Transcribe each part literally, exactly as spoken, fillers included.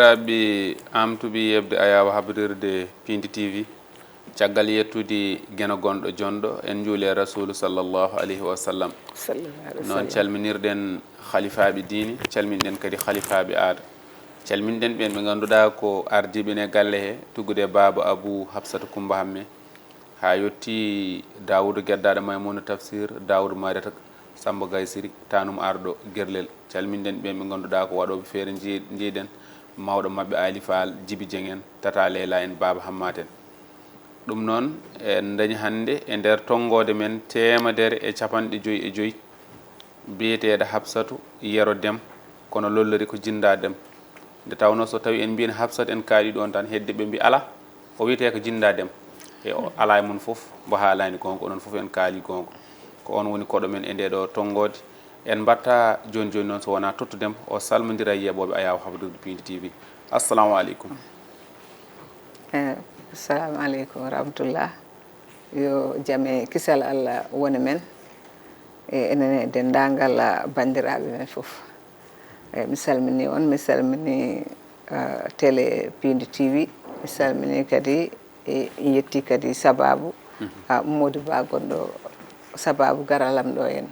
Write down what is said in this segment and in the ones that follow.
Ɓe amtuɓe yeɓde ayawa habrirde Pindi T V. Caggal yettude Geno gonɗo jonɗo, en njuuli e Rasuulu sallallahu alayhi wa sallam. Sallallahu alayhi wa Noon sallam. Calminirɗen halifaaɓe diine, calminɗen kadi halifaaɓe aada. Calminɗen ɓeen ɓe ngannduɗaa ko ardiiɓe ne galle he, tuggude e Baaba Abu Hafsata Kumba Hamme, haa yotti Daawudu Geddaaɗo Maymuna Tafsir, Daawudu Mariyata Samba Gaysiri, tanum arɗo Gerlel. Calminɗen ɓeen ɓe ngannduɗaa ko waɗooɓe feere nji-, njiyɗen mawɗo maɓɓe Aali Faal, Jibi Jeŋ en, Tata Leyla en, Baaba Hammaat en. Ɗum noon, en ndañi hannde e nder tonngoode men teemedere e capanɗe joyi e joyi, biyeteeɗo Hafsatu Yero Dem, kono lollori ko Jinnda Dem. Nde tawnoo so tawii en mbiyii Hafsatu en kaalii ɗoon tan, hedde ɓe mbii alaa, o wiyetee ko Jinnda Dem. E o alaa e mon fof mbo haalaani goonga, onon fof en kaalii goonga. Ko oon woni koɗo men e ndee ɗoo tonngoode. En mbaɗta jooni jooni noon so wonaa tottudemo, o salmondira e yeeɓooɓe ayawa habrirde Pindi T V. Assalamu aleykum. Eh, assalamu aleykum wa rahmatullah. Yo jam e kisal Allah wone men, e enen e denndaangal, ah, banndiraaɓe men fof. Eh, mi salminii on, mi salminii, ah, télé Pindi T V, mi salminii kadi, e mi yetti kadi sabaabu, ah, Mody Ba gonɗo sabaabu garal am ɗo henna.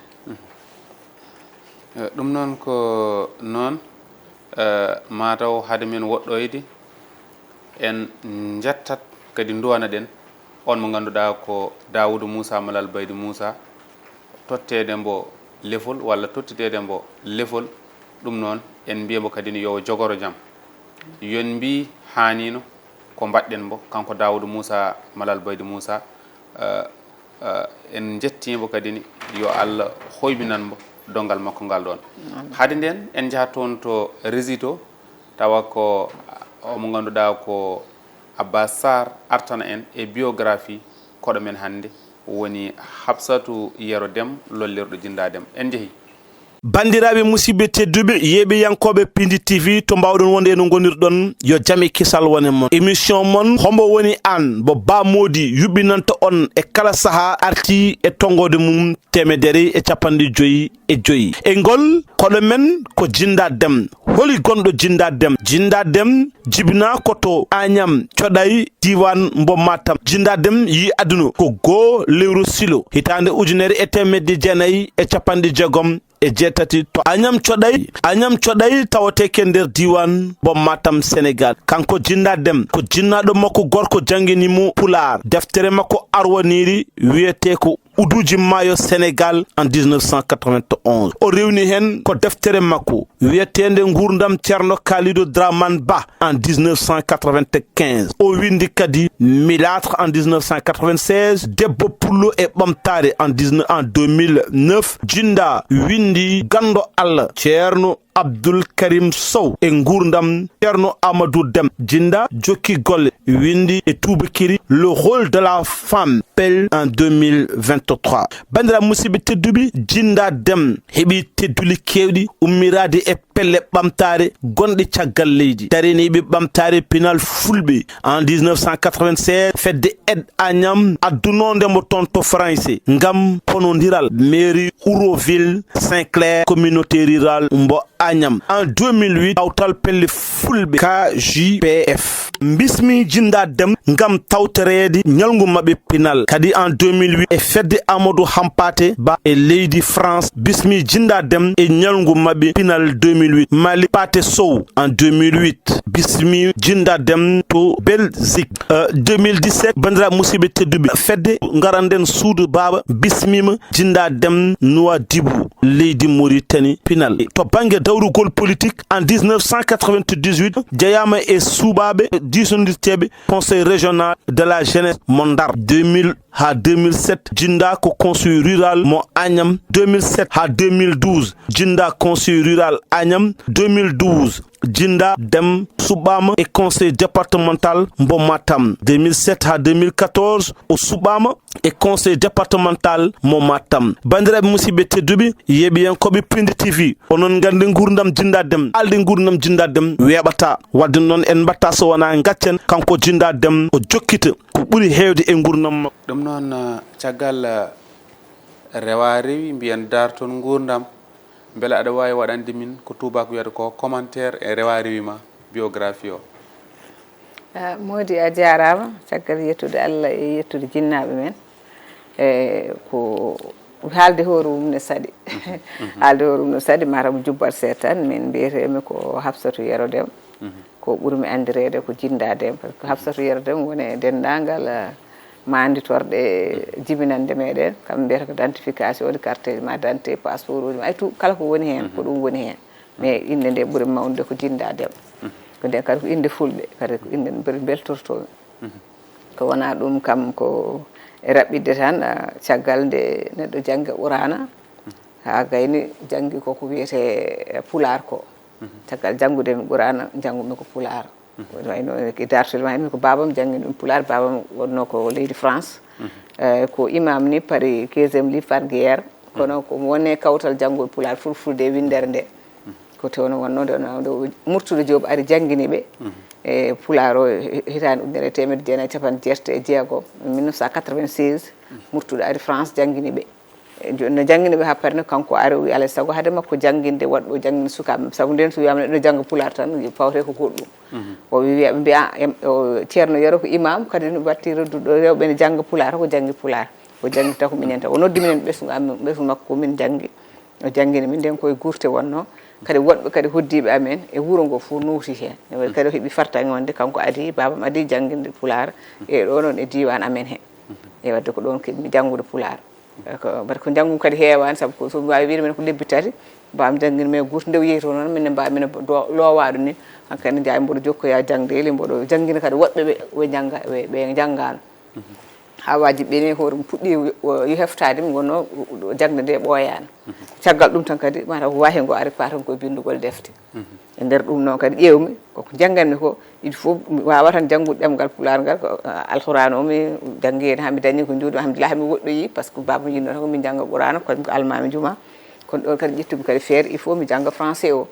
Eh, ɗum noon ko noon, eh, mataw hade men woɗɗoyde, en njettat kadi nduwanaɗen on mo ngannduɗaa ko Daawuda Muusa Malal Baydi Muusa, totteede mbo lefol walla tottiteede mbo lefol, ɗum noon en mbiya mbo kadi ne yo o jogoro jam. Yon mbi haanino ko mbaɗɗen mbo, kanko Daawuda Muusa Malal Baydi Muusa, eh, eh, en njettii mbo kadi ne yo Allah hoybinan mbo donngal makko ngal ɗoon. Hade ndeen en njaha toon to Rési to, tawa ko o mo ngannduɗaa ko Abbas Sarr artana en e biographie koɗo men hannde woni Hafsatu Yero Dem, lollirɗo Jinnda Dem. En njehi. Banndiraaɓe musidɓe tedduɓe, yeeɓiyankooɓe Pindi T V to mbaawɗon wonde e no ngonirɗon, yo jam e kisal wone mon. Émission mon, Hombo woni aan, mbo Ba Mody yuɓɓinanta on e kala sahaa arti e tonngoode mum teemedere e capanɗe joyi e joyi. E ngol koɗo men ko Jinnda Dem. Holi gonɗo Jinnda Dem? Jinnda Dem jibinaa ko to Agnam Coɗay, diiwaan mbo Matam. Jinnda Dem yii aduna ko goo lewru silo, hitaande ujunere e teemedde jeenayi e capanɗe jeegom e jeetati to Agnam Coɗay. Agnam Coɗay tawetee ko e nder diiwaan mbo Matam, Senegaal. Kanko Jinnda Dem, ko jinnaaɗo makko gorko janngini mo Pulaar. Deftere makko arwaniire wiyetee ko Uduuji Maayo Senegaal en dix-neuf cent quatre-vingt-onze. O rewni heen ko deftere makko wiyeteende Nguurndam Ceerno Kaalidu Draman Ba en dix-neuf cent quatre-vingt-quinze. O winndi kadi Milâtre en dix-neuf cent quatre-vingt-seize, Debbo Pullo e Ɓamtaare en dix-neuf, en deux mille neuf. Jinnda winndi Ganndo Allah Ceerno Abdul Karim Sow e Nguurndam Ceerno Amadou Dem. Jinnda jokki golle, winndi e tuubakiri Le rôle de la femme, Pell en deux mille vingt-trois. Banndiraaɓe musidɓe tedduɓe, Jinnda Dem heɓi tedduli keewɗi ummiraade e pelle ɓamtaare gonɗe caggal leydi. Dariniiɓe ɓamtaare pinal Fulɓe en dix-neuf cent quatre-vingt-seize, fedde Aide Agnam addunoonde mo toon to Farayse ngam ponondiral mairie Ouroville Saint-Clair, communauté rurale mbo Agnam. En deux mille huit, kawtal pelle Fulɓe, K J P F, bismii Jinnda Dem ngam tawtoreede ñalngu maɓɓe pinal. Kadi en deux mille huit, e fedde Amadou Hampâté Bâ e leydi France, bismii Jinnda Dem e ñalngu maɓɓe pinal deux mille huit. Malick Pathé Sow en deux mille huit, bismii Jinnda Dem to Belgique. Euh, deux mille dix-sept, banndiraaɓe musidɓe tedduɓe, fedde Ngaranɗen Suudu Baaba bismiima Jinnda Dem Nouadhibou, leydi Mauritanie pinal. To bannge dawrugol politique, en dix-neuf cent quatre-vingt-dix-huit, jeyaama e suɓaaɓe diisondirteeɓe Conseil régional de la jeunesse mo Ndar. Deux mille haa deux mille sept, Jinnda ko conseil rural mo Agnam. Deux mille sept haa deux mille douze, Jinnda conseil rural Agnam. Deux mille douze, Jinnda Dem suɓɓaama e conseil départemental mbo Matam. Deux mille sept haa deux mille quatorze, o suɓɓaama e conseil départemental mo Matam. Banndiraaɓe musidɓe tedduɓe, yeeɓiyankooɓe Pindi T V, onon nganndi nguurndam Jinnda Dem, haalde nguurndam Jinnda Dem weeɓataa. Wadde noon en mbaɗataa so wonaa ngaccen kanko Jinnda Dem, o jokkita ko ɓuri heewde e nguurndam makko. Ɗum noon, eh, caggal, eh, rewa rewi, mbiyen daarton nguurndam. Mbele aɗa waawi waɗande min ko tuubaako wiyata ko commentaire e rewa rewi ma? biographie o? Ah, Moodi, a jaaraama, caggal yettude Allah e yettude jinnaaɓe men. E ko haalde hoore mum ne saɗi. Haalde hoore mum ne saɗi, mataw mo jubbat seeɗa tan. Min mbiyeteemi ko Hafsatu Yero Dem. Ko ɓurmi anndireede ko Jinndaa Dem, par ce que Hafsatu Yero Dem woni e denndaangal, ah, maanditorɗe jibinannde meɗen, kam mbiyata ko identification, woni carte ma d'identité, passeport uji ma, ay tout, kala ko woni heen, ko ɗum woni heen. Mais innde nde ɓuri mawnude ko Jinndaa Dem. Ko nden kadi ko innde fulɓe, kadi ko innde nde mbel-, mbeltortoomi. Ko wonaa ɗum kam, ko e raɓɓiɗde tan, ah, caggal nde neɗɗo janngi Quraana, haa gayni janngi ko ko wiyetee, eh, Pulaar ko. Caggal janngude mi Quraana, njanngumi ko Pulaar. Woni wayno e dartol ma, ko baabam janngini ɗum Pulaar, baabam wonno ko leydi France. Eh, ko imam ni, pari quinzième livre par Guière, kono ko wone kawtal janngol Pulaar, Fulfulde e winndere nde. Ko toon wonno, nde wonno, nde Murtuɗo Joob ari janngini ɓe e Pulaar o, hitaande ujunere e teemedde jeenayi e capanɗe jeetati e jeego, mille neuf cent quatre-vingt-seize, Murtuɗo ari France janngini ɓe. E jo-, no janngini ɓe haa parni, kanko ari, o wi alaa e sago hade makko jannginde, waɗ ɗo jannginde sukaaɓe, sabu nden so wiyaama neɗɗo jannga Pulaar tan, fawte ko goɗɗum. O wi, wiya, ɓe mbiya, em, o, Ceerno Yero ko imam, kadi no watti rodduɗo rewɓe ne jannga Pulaar, ko janngi Pulaar. O janngi taw ko minen tan. O noddi minen ɓesngu am, ɓesngu makko ko min janngi. O janngini min, nden koye gurte wonno. Kadi woɗɓe kadi hoddiiɓe amen e wuro ngo fof nowti heen. Ne waɗi kadi o heɓi fartaŋŋe wonde kanko adii, baabam adii jannginde Pulaar. E ɗo noon e diiwaan amen he. E waɗde ko ɗoon keɓmi janngude Pulaar. Ko, mbaɗa ko njanngumi kadi heewaani, sabu ko so mi waawi wiyde men ko lebbi tati, mbaam janngin men gooto, nde o yehi toon noon, minen mbaawi men do-, loowaaɗo ni, hankadi njaay mboɗo jokkoya jaŋdeeli, mboɗo janngina kadi woɗɓe ɓe, ɓe njannga, ɓe, ɓe njanngaano. Haa waaji ɓeni hoore mum puɗɗi o, o heftaade, mi wonno jaŋde nde ɓooyaani. Caggal ɗum tan kadi, mataw ko waahi ngo ari, paatan koye binndugol defte. E nder ɗum noon kadi ƴeewmi, koko njannganmi ko, il faut mi waawa tan janngude ɗemngal Pulaar ngal, ko, ah, Alxuraan o mi janngi heen haa mi dañi ko njuuɗmi, alhamdulillah, haa mi woɗɗoyi, par ce que baaba mi yiɗno tan ko min njannga Quraana, ko almaami juma. Kono ɗoon kadi ƴettumi kadi feere, il faut mi jannga français o.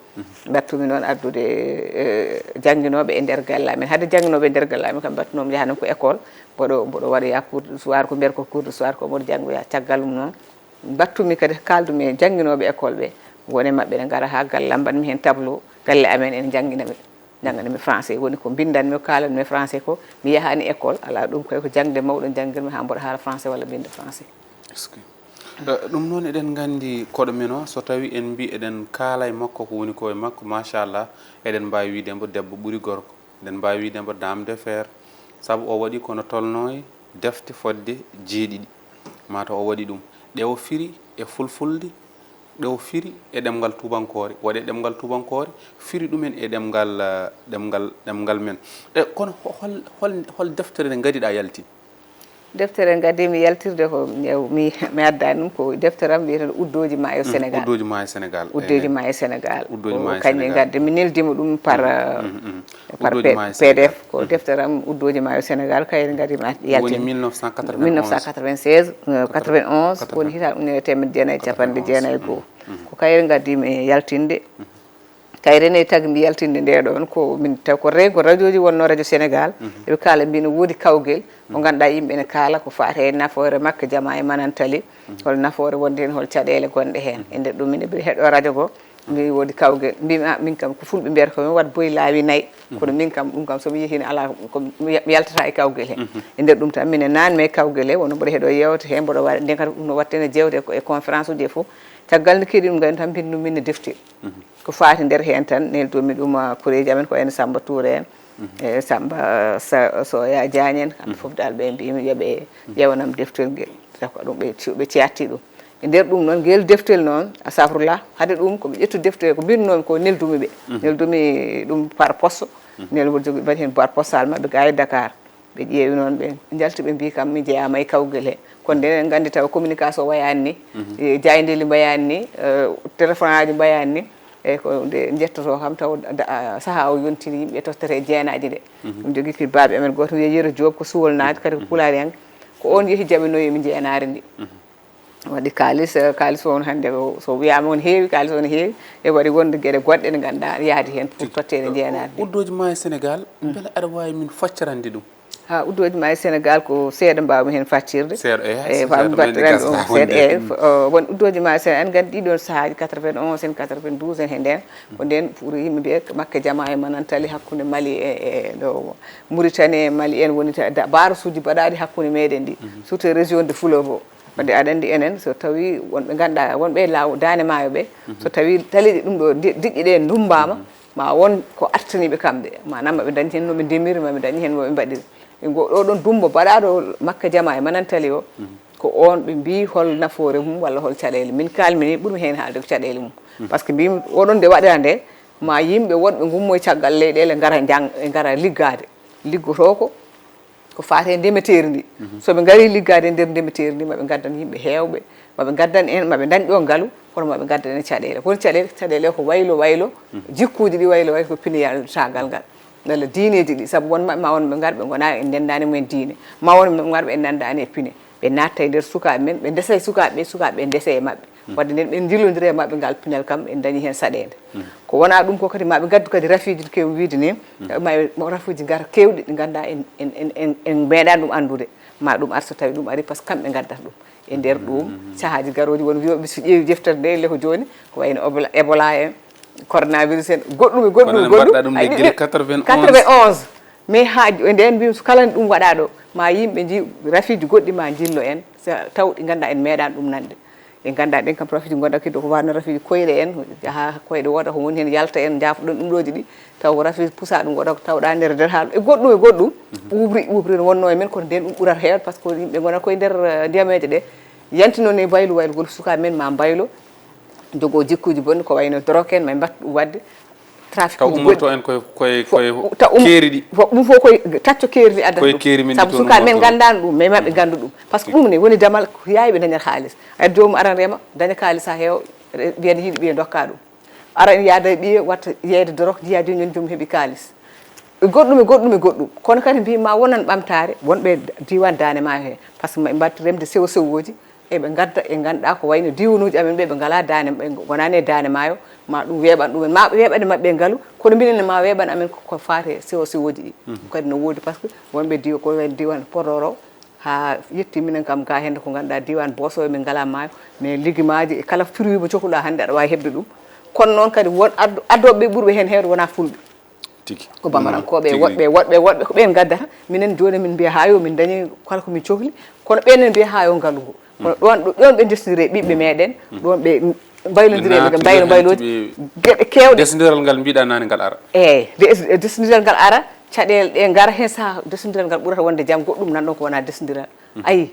Mbaɗtumi noon addude, eh, jannginooɓe e nder galle amen. Hade jannginooɓe e nder galle amen kam, mbaɗtunoomi yahanam ko école, mboɗo, mboɗo waɗoya cours du soir, ko mbiyata ko cours du soir, ko mboɗo janngoya. Caggal ɗum noon, mbaɗtumi kadi, kaaldumi e jannginooɓe école ɓe, won e maɓɓe ne ngara haa galle am, mbaɗmi heen tableau, galle amen ene njanngina mi, njanngana mi français, woni ko mbinndanmi, ko kaalanmi e français ko, mi yahaani école, alaa, ɗum kay ko jaŋde mawɗo njanngirmi haa mboɗo haala français walla mbinnda français. Est-ce que, eh, ɗum noon eɗen nganndi koɗo men o, so tawi en mbi eɗen kaala e makko, ko woni ko e makko, machallah, eɗen mbaawi wiide mbo debbo ɓuri gorko. Eɗen mbaawi wiide mbo dame de fer, sabu o waɗi kono tolno e defte fodde jeeɗiɗi, mataw o waɗi ɗum. Ɗe o firi e fulfulde, ɗe o firi e ɗemngal tuubankoore, waɗe ɗemngal tuubankoore, firi ɗumen e ɗemngal, eh, ɗemngal, ɗemngal men. E kono ho-, hol, hol, hol deftere nde ngadiɗa yaltin? Deftere ngadimi yaltirde ko mi, mi addaani ɗum, ko deftere am wiyeteende Uddooji Maayo Sénégal. Uddooji Maayo Sénégal. Uddooji Maayo Sénégal. Uddooji Maayo Sénégal. Ko kañum ngadde mi neldima ɗum par, par P D F, ko deftere am Uddooji Maayo Sénégal, kayre ngadimi yaltinde. Woni mille neuf cent quatre-vingt-onze. Mille neuf cent quatre-vingt-seize, euh, quatre-vingt-onze, woni hitaande ujunere e teemedde jeenayi e capanɗe jeenayi e goo. Ko kayre ngadimi yaltinde. Kayre ne tagi mi yaltinde nde ɗoon ko min taw ko re-, ko radio ji wonno, radio Sénégal. Eɓe kaala mbi no woodi kawgel mo ngannduɗaa yimɓe ne kaala ko faati e nafoore makko, jamaa e manantali, hol nafoore wonde heen, hol caɗeele gonɗe heen. E nder ɗum min eɓe heɗo radio go, mbi woodi kawgel, mbimi, "Ah, min kam ko fulɓe mbiyata ko min waɗ boy laawi nayi." Kono min kam, ɗum kam so mi yehi ne alaa ko mi, mi yaltata e kawgel he. E nder ɗum tan minen naanmi e kawgel he, wonno mboɗo heɗo yewte he, mboɗo waɗa, nden kadi ɗum no watte ne jewte ko e conférence uji e fof. Caggal nde keɗi ɗum, ngayno tan mbindu min e defte. Ko faati nder heen tan, neldumi ɗum, ah, koreeji amen, ko wayno Samba Touré en, e Samba Sa-, Soya Diagne en, kamɓe fof dal ɓe mbimi yo ɓe ƴewanam deftel ngel. Taw ko ɗum ɓe ci-, ɓe ceerti ɗum. E nder ɗum noon, ngel deftel noon, astafurlah, hade ɗum ko ɓe ƴettu defte ko mbinnoomi ko, neldumi ɓe. Neldumi ɗum par poste, nel mboɗo jogii, mbaɗi heen boîte postale maɓɓe ga e Dakar. Ɓe ƴeewi noon, ɓe njalti, ɓe mbii kam mi jeyaama e kawgel he. Kono nde eɗen nganndi taw communication wayaani ni, e jaayndeeli mbayaani ni, eh, téléphone aji mbayaani ni, e ko nde njettotoo kam taw da-, a, sahaa o yontini yimɓe tottata e jeenaaji nde. Ɗum jogii ki baabi amen gooto wiyee Yero Joob, ko Suwol naat, kadi ko Pulaar en. Ko oon yehi jaɓinoyi mi jeenaari ndi. Waɗi kaalis, eh, kaalis o on hannde o, so wiyaama on heewi, kaalis o ne heewi, e waɗi wonde geɗe goɗɗe ɗe ngannduɗaa yaadi heen pour totteede jeenaari ndi. Uddooji Maayo Sénégal, mbele aɗa waawi min faccarande ɗum? Ha uddooji ma e Sénégal ko seeɗa mbaawmi heen faccirde. Seeɗa, eyi, hay e so fami seeɗa, mbaɗɗiran ɗum seeɗa, eyi. Won uddooji ma e Sénégal, en nganndi ɗiɗon sahaaji quatre-vingt-onze en, quatre-vingt-douze en, he ndeen. Ko ndeen pour yimɓe mbiya Makka Jama e Manantali hakkunde Mali e, e ɗo Mauritanie e Mali en woni ta-, da-, barasuuji mbaɗaaɗi hakkunde meɗen ɗi. Surtout e région de Fleuve o. Wadde aɗa anndi enen, so tawi wonɓe ngannduɗaa, wonɓe e laaw daande maayo ɓe, so tawi taliiɗe ɗum ɗo di-, diƴƴe ɗe ndummbaama, ma won ko artani ɓe kamɓe. Maanaam maɓe ndañ heen no ɓe ndemiri, maɓe ndañ heen no ɓe mbaɗiri. E ngo ɗo ɗon dummbo baɗaaɗo Makka Jama e Manantali o, ko on ɓe mbii hol nafoore mum walla hol caɗeele. Min kaalmi ni ɓurmi heen haalde ko caɗeele mum. Par ce que mbimi oɗon nde waɗira nde, ma yimɓe wonɓe ngummo e caggal leyɗeele ngara njang-, ngara liggaade. Liggotoo ko, ko faati e ndemeteeri ndi. So ɓe ngarii liggaade e nder ndemeteeri ndi, maɓe ngaddan yimɓe heewɓe, maɓe ngaddan en, maɓe ndañ ɗo ngalu, kono maɓe ngaddan en caɗeele. Kono caɗeele, caɗeele ko waylo waylo, jikkuuji ɗi waylo waylo ko pineyal tagal ngal. Walla diineeji ɗi, sabu won maɓɓe ma won ɓe ngar ɓe ngonaa en ndenndaani mumen diine. Ma won ɓe ngar ɓe nanndaani e pine. Ɓe naatta e nder sukaaɓe men, ɓe ndesa e sukaaɓe ɓe, sukaaɓe ɓe ndesa e maɓɓe. Wadde nden ɓe njillondira e maɓɓe ngal pinal kam, en ndañi heen saɗeende. Ko wonaa ɗum ko kadi ma ɓe ngaddu kadi rafiiji ɗi keewi wiide ni, ma mo rafiiji ngar keewɗi ɗi ngannduɗaa en, en, en, en, en meeɗaani ɗum anndude. Ma ɗum ar so tawi ɗum ari, par ce que kamɓe ngaddata ɗum. E nder ɗum, sahaaji garooji won wiyooɓe so ƴeewi deftere nde, le ko jooni, ko wayno Ebola, Ebola en, coronavirus en, goɗɗum e goɗɗum e Kono en goɗɗum. Mbaɗɗa ɗum Ay, nde gila ɗum quatre-vingt-onze. quatre-vingt-onze. Mais haa j-, e nden mbimi so kala ɗum waɗaa ɗo, ma yimɓe nji-, rafiiji goɗɗi ma njillo en, sa-, taw ɗi ngannduɗaa en meeɗaani ɗum nande. Ɗi ngannduɗaa ɗen kam rafiiji ngonda kadi ko wano rafiiji koyɗe en, yaha koyɗe wooda ko woni heen yalta en, jaafoɗon ɗum ɗooji ɗi, taw ko rafiiji pusa ɗum wooda ko tawɗaa nder, nder haal. E goɗɗum e goɗɗum, ɓuuɓri, ɓuuɓri no wonno e men, kono nden ɗum ɓurata heewde par ce que yimɓe ngona koye nder, eh, ndiyameeje ɗe. Yanti noon e waylo waylo ngol sukaaɓe men ma mbaylo, jogoo jikkuuji bonɗi ko wayno drogue en, ma mbattu ɗum waɗde. Trafic Taw uji ummorto goɗɗi. en koye, koye, Fo-, koye taw um-, keeri ɗi. fo-, ɗum fof koye tacco keeri ɗi addata Koye ɗum. keeri men Sabu ɗi toon sukaaɓe men ummorto. nganndaani ɗum, mais maɓe nganndu ɗum. Par ce que ɗum ne woni damal ko yaawi ɓe dañata haalis. Aɗa joomum aran rema, daña kaalis haa heewa, re-, mbiya ne yiɗi ɓiye ndokka ɗum. Ara ene yaada e ɓiye watta yeeyde dorok, njiya jooni jooni joomum heɓi kaalis. E goɗɗum e goɗɗum e goɗɗum. Kono kadi mbiimi ma wonan ɓamtaare, wonɓe diiwaan Daande Maayo hee. Par ce que maɓe mbaɗti remde sewo sewooji, eɓe ngadda, e ngannduɗaa ko wayno diiwanuuji amen ɓe, ɓe ngalaa daande, ɓe ngonaani e Daande Maayo, ma ɗum weeɓan ɗumen, ma weeɓan e maɓɓe ngalu, kono minen ne ma weeɓan amen ko, ko faati e sewo sewooji ɗi. Ɗum kadi no woodi par ce que wonɓe diiwa, ko wayno diiwaan Podor o, haa yetti minen kam ga heen ko ngannduɗaa diiwaan Booso min ngalaa maayo, mais legumaaji e kala fruit mo cohluɗaa hannde aɗa waawi heɓde ɗum. Kono noon kadi won addo-, addooɓe ɓe ɓurɓe heen heewde wonaa fulɓe. Tigi. Ko bamarankooɓe, Tigi, woɗɓe, tigi. woɗɓe, woɗɓe, ko ɓeen ngaddata. Minen jooni min mbiya haa yo min ndañi kala ko min cohli, kono ɓeen ne mbiya haa yo ngalu ngu. Kono ɗoon, ɗo-, ɗoon ɓe ndesniri e ɓiɓɓe meeɗen, ɗoon ɓe mbaylondiri e Ɓe mbaylo, naati mbaylooji, ɓe geɗe keewɗe. Desndiral ngal mbiɗa naane ngal ara. Eey, des-, desndiral ngal ara, caɗeele ɗe ngara heen saha desndiral ngal ɓurata wonde jam goɗɗum nan ɗoon ko wonaa desndiral. Ayi,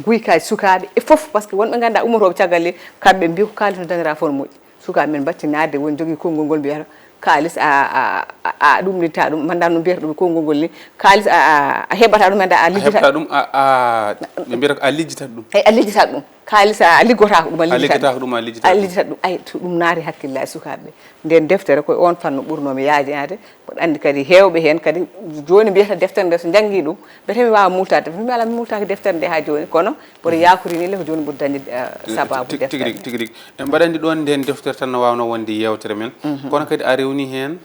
guyka e sukaaɓe e fof, par ce que wonɓe ngannduɗaa ummotooɓe caggal leydi, kamɓe mbiya ko kaalis no dañira fof no moƴƴi. Sukaaɓe men mbaɗti naatde, won jogii konngol ngol mbiyata, kaalis a, a, a, a ɗum litta ɗum, manda no mbiyata ɗum konngol ngol ni, kaalis a, a, a heɓata ɗum, manda a A lijjita. heɓta ɗum, a, a, ɓe mbiyata ko a lijjitat ɗum. Eyi, a lijjitat ɗum. Kaalis a, a liggotako ɗum, a A lijjitat liggotako ɗum. ɗum, a lijjitat A ɗum. lijjitat ɗum. Ay, to ɗum naati hakkillaaji sukaaɓe ɓe. Nden deftere ko on fannu ɓurnoomi yaajaade. Mboɗo anndi kadi heewɓe heen kadi jooni mbiyata deftere nde so njanngi ɗum, mbiyata mi waawa multaade. Mi ala mi multaaki deftere nde haa jooni, kono mboɗo yaakori ni le ko jooni mboɗo dañde, eh, sababu Tigi, tigi, deftere rigi, nde. tigi, rigi. En mbaɗa anndi ɗoon nden deftere tan no waawno wonde yeewtere men. Kono kadi a rewni heen,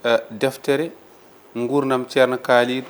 eh, deftere Nguurndam Ceerno Kaalidou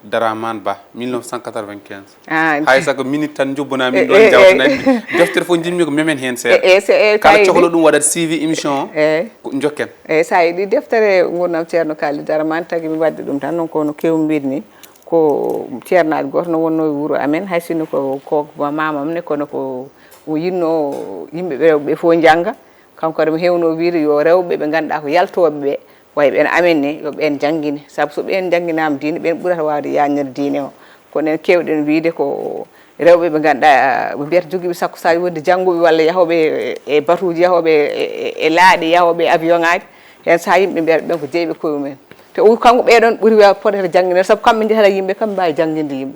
Daraman Ba, mille neuf cent quatre-vingt-quinze. Ah, Hay sago minute tan njobbonaa min Eh, ɗoon eh, eh. jawtanani mi. Deftere fof njiɗmi ko memen heen seeɗa. Eh, eh, se-, eh, Kala kaydi. cohlo ɗum waɗat suivi émission o, Eh. ko njokken. Eeyi, so a yiɗi deftere Nguurndam Ceerno Kaalidou Daraman, tagi mi waɗde ɗum tan, noon ko no keewmi wiide ni, ko ceernaajo gooto no wonnoo e wuro amen, hay sinno ko, ko maamam ne, kono ko o yiɗnoo yimɓe ɓe, rewɓe ɓe fof njannga. Kanko kadi mo heewnoo wiide yo rewɓe ɓe ngannduɗaa ko yaltooɓe ɓe, way ɓeen amen ne, yo ɓeen njanngine. Sabu so ɓeen njannginaama diine, ɓeen ɓurata waawde yaañnande diine o. Kono en keewɗen wiide ko rewɓe ɓe ngannduɗaa, ɓe mbiyata jogiiɓe sakko, so tawii wonde jannguɓe walla yahooɓe e, e batuuji, yahooɓe e, e, e laaɗe, yahooɓe e avion ŋaaji. Heen so yimɓe mbiyata ɓeen ko jeyɓe koye mumen. Te o, kanko ɓee ɗoon ɓuri wa-, fodde jannginede, sabu kamɓe njehata yimɓe, kamɓe mbaawi jannginde yimɓe.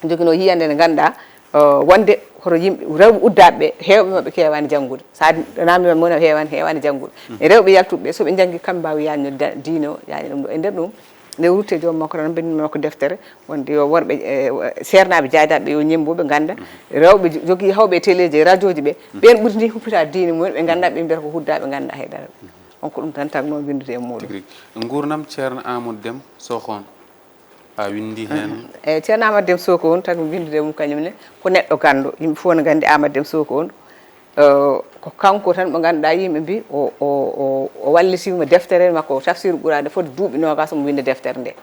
Joginoo yiyannde nde ngannduɗaa, eh, wonde hoto yimɓe, rewɓe uddaaɓe ɓe, heewɓe maɓɓe keewaani janngude. So a naamndiima mone heewaani, heewaani janngude. E rewɓe yaltuɓe ɓe, so ɓe njanngi, kamɓe mbaawi yaañnude da-, diine o, yaaña ɗum ɗo. E nder ɗum, nde o rutti e joom makko tan, mbinndinmi makko deftere, wonde yo worɓe, eh, seernaaɓe jaajaaɓe ɓe yo ñemmbo ɓe ngannda. Rewɓe jo-, jogii heewɓe e téléji e radiooji ɓe, ɓeen ɓuri ndi humpitaade diine mumen, ɓe nganndaa, ɓe mbiyata ko huddaaɓe, nganndaa hay dara. On ko ɗum tan tagnoo winndude e muuɗum. Tigi rigi. Nguurndam Ceerno Amadou Déme Sokhon. A winndi heen? Eyi, Ceerno Amadou Deme Sokone, tagi mi winndude mum kañum ne, ko neɗɗo ganndo. Yimɓe fof ne nganndi Amadou Deme Sokone. Eh, ko kanko tan mo ngannduɗaa yimɓe mbi o, o, o, o wallitiima deftere makko, Tafsiru Quraan, nde foti duuɓi noogaas omo winnda deftere nde.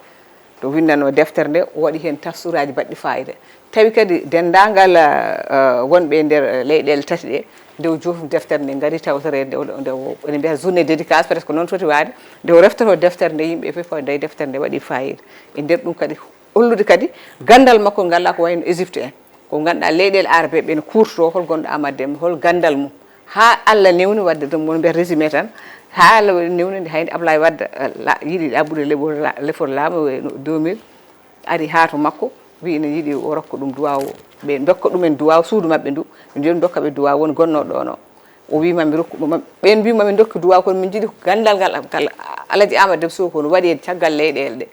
To winndanoo deftere nde, o waɗi heen tafsiraaji baɗɗi faayida. Tawi kadi denndaangal, eh, wonɓe e nder, eh, leyɗeele tati ɗe, nde o joofi deftere nde, ngari tawtoreede nde, o- nde o- ene mbiyata journée dédicace, presque noon foti waade, nde o reftoto deftere nde, yimɓe fof pawa nde deftere nde waɗi faayida. E nder ɗum kadi, hollude kadi ganndal makko ngal ko wayno Égypte en. Ko ngannduɗaa leyɗeele Arabe ɓe no kuurtoo, hol gonɗo Amadou Deme, hol ganndal mum. Haa Allah newni waɗde ɗum, won mbiyata résumé tan, haa Allah newni nde hayde Ablaye Wade, eh, la- yiɗi ɗaɓɓude leɓol la- lefol laamu, eh, no- deux mille, ari haa to makko, wi ene yiɗi o rokka ɗum duwaaw, ɓe ndokka ɗumen duwaaw suudu maɓɓe ndu, ɓe mbi yo ndokka ɓe duwaaw won gonnooɗo ɗoon o. O wi ma mi rokku ɗum, ɓeen mbi ma min ndokki duwaaw kono min njiɗi ko ganndal ngal, ngal Alaji Amadou Deme Sokone waɗi e caggal leyɗeele ɗe.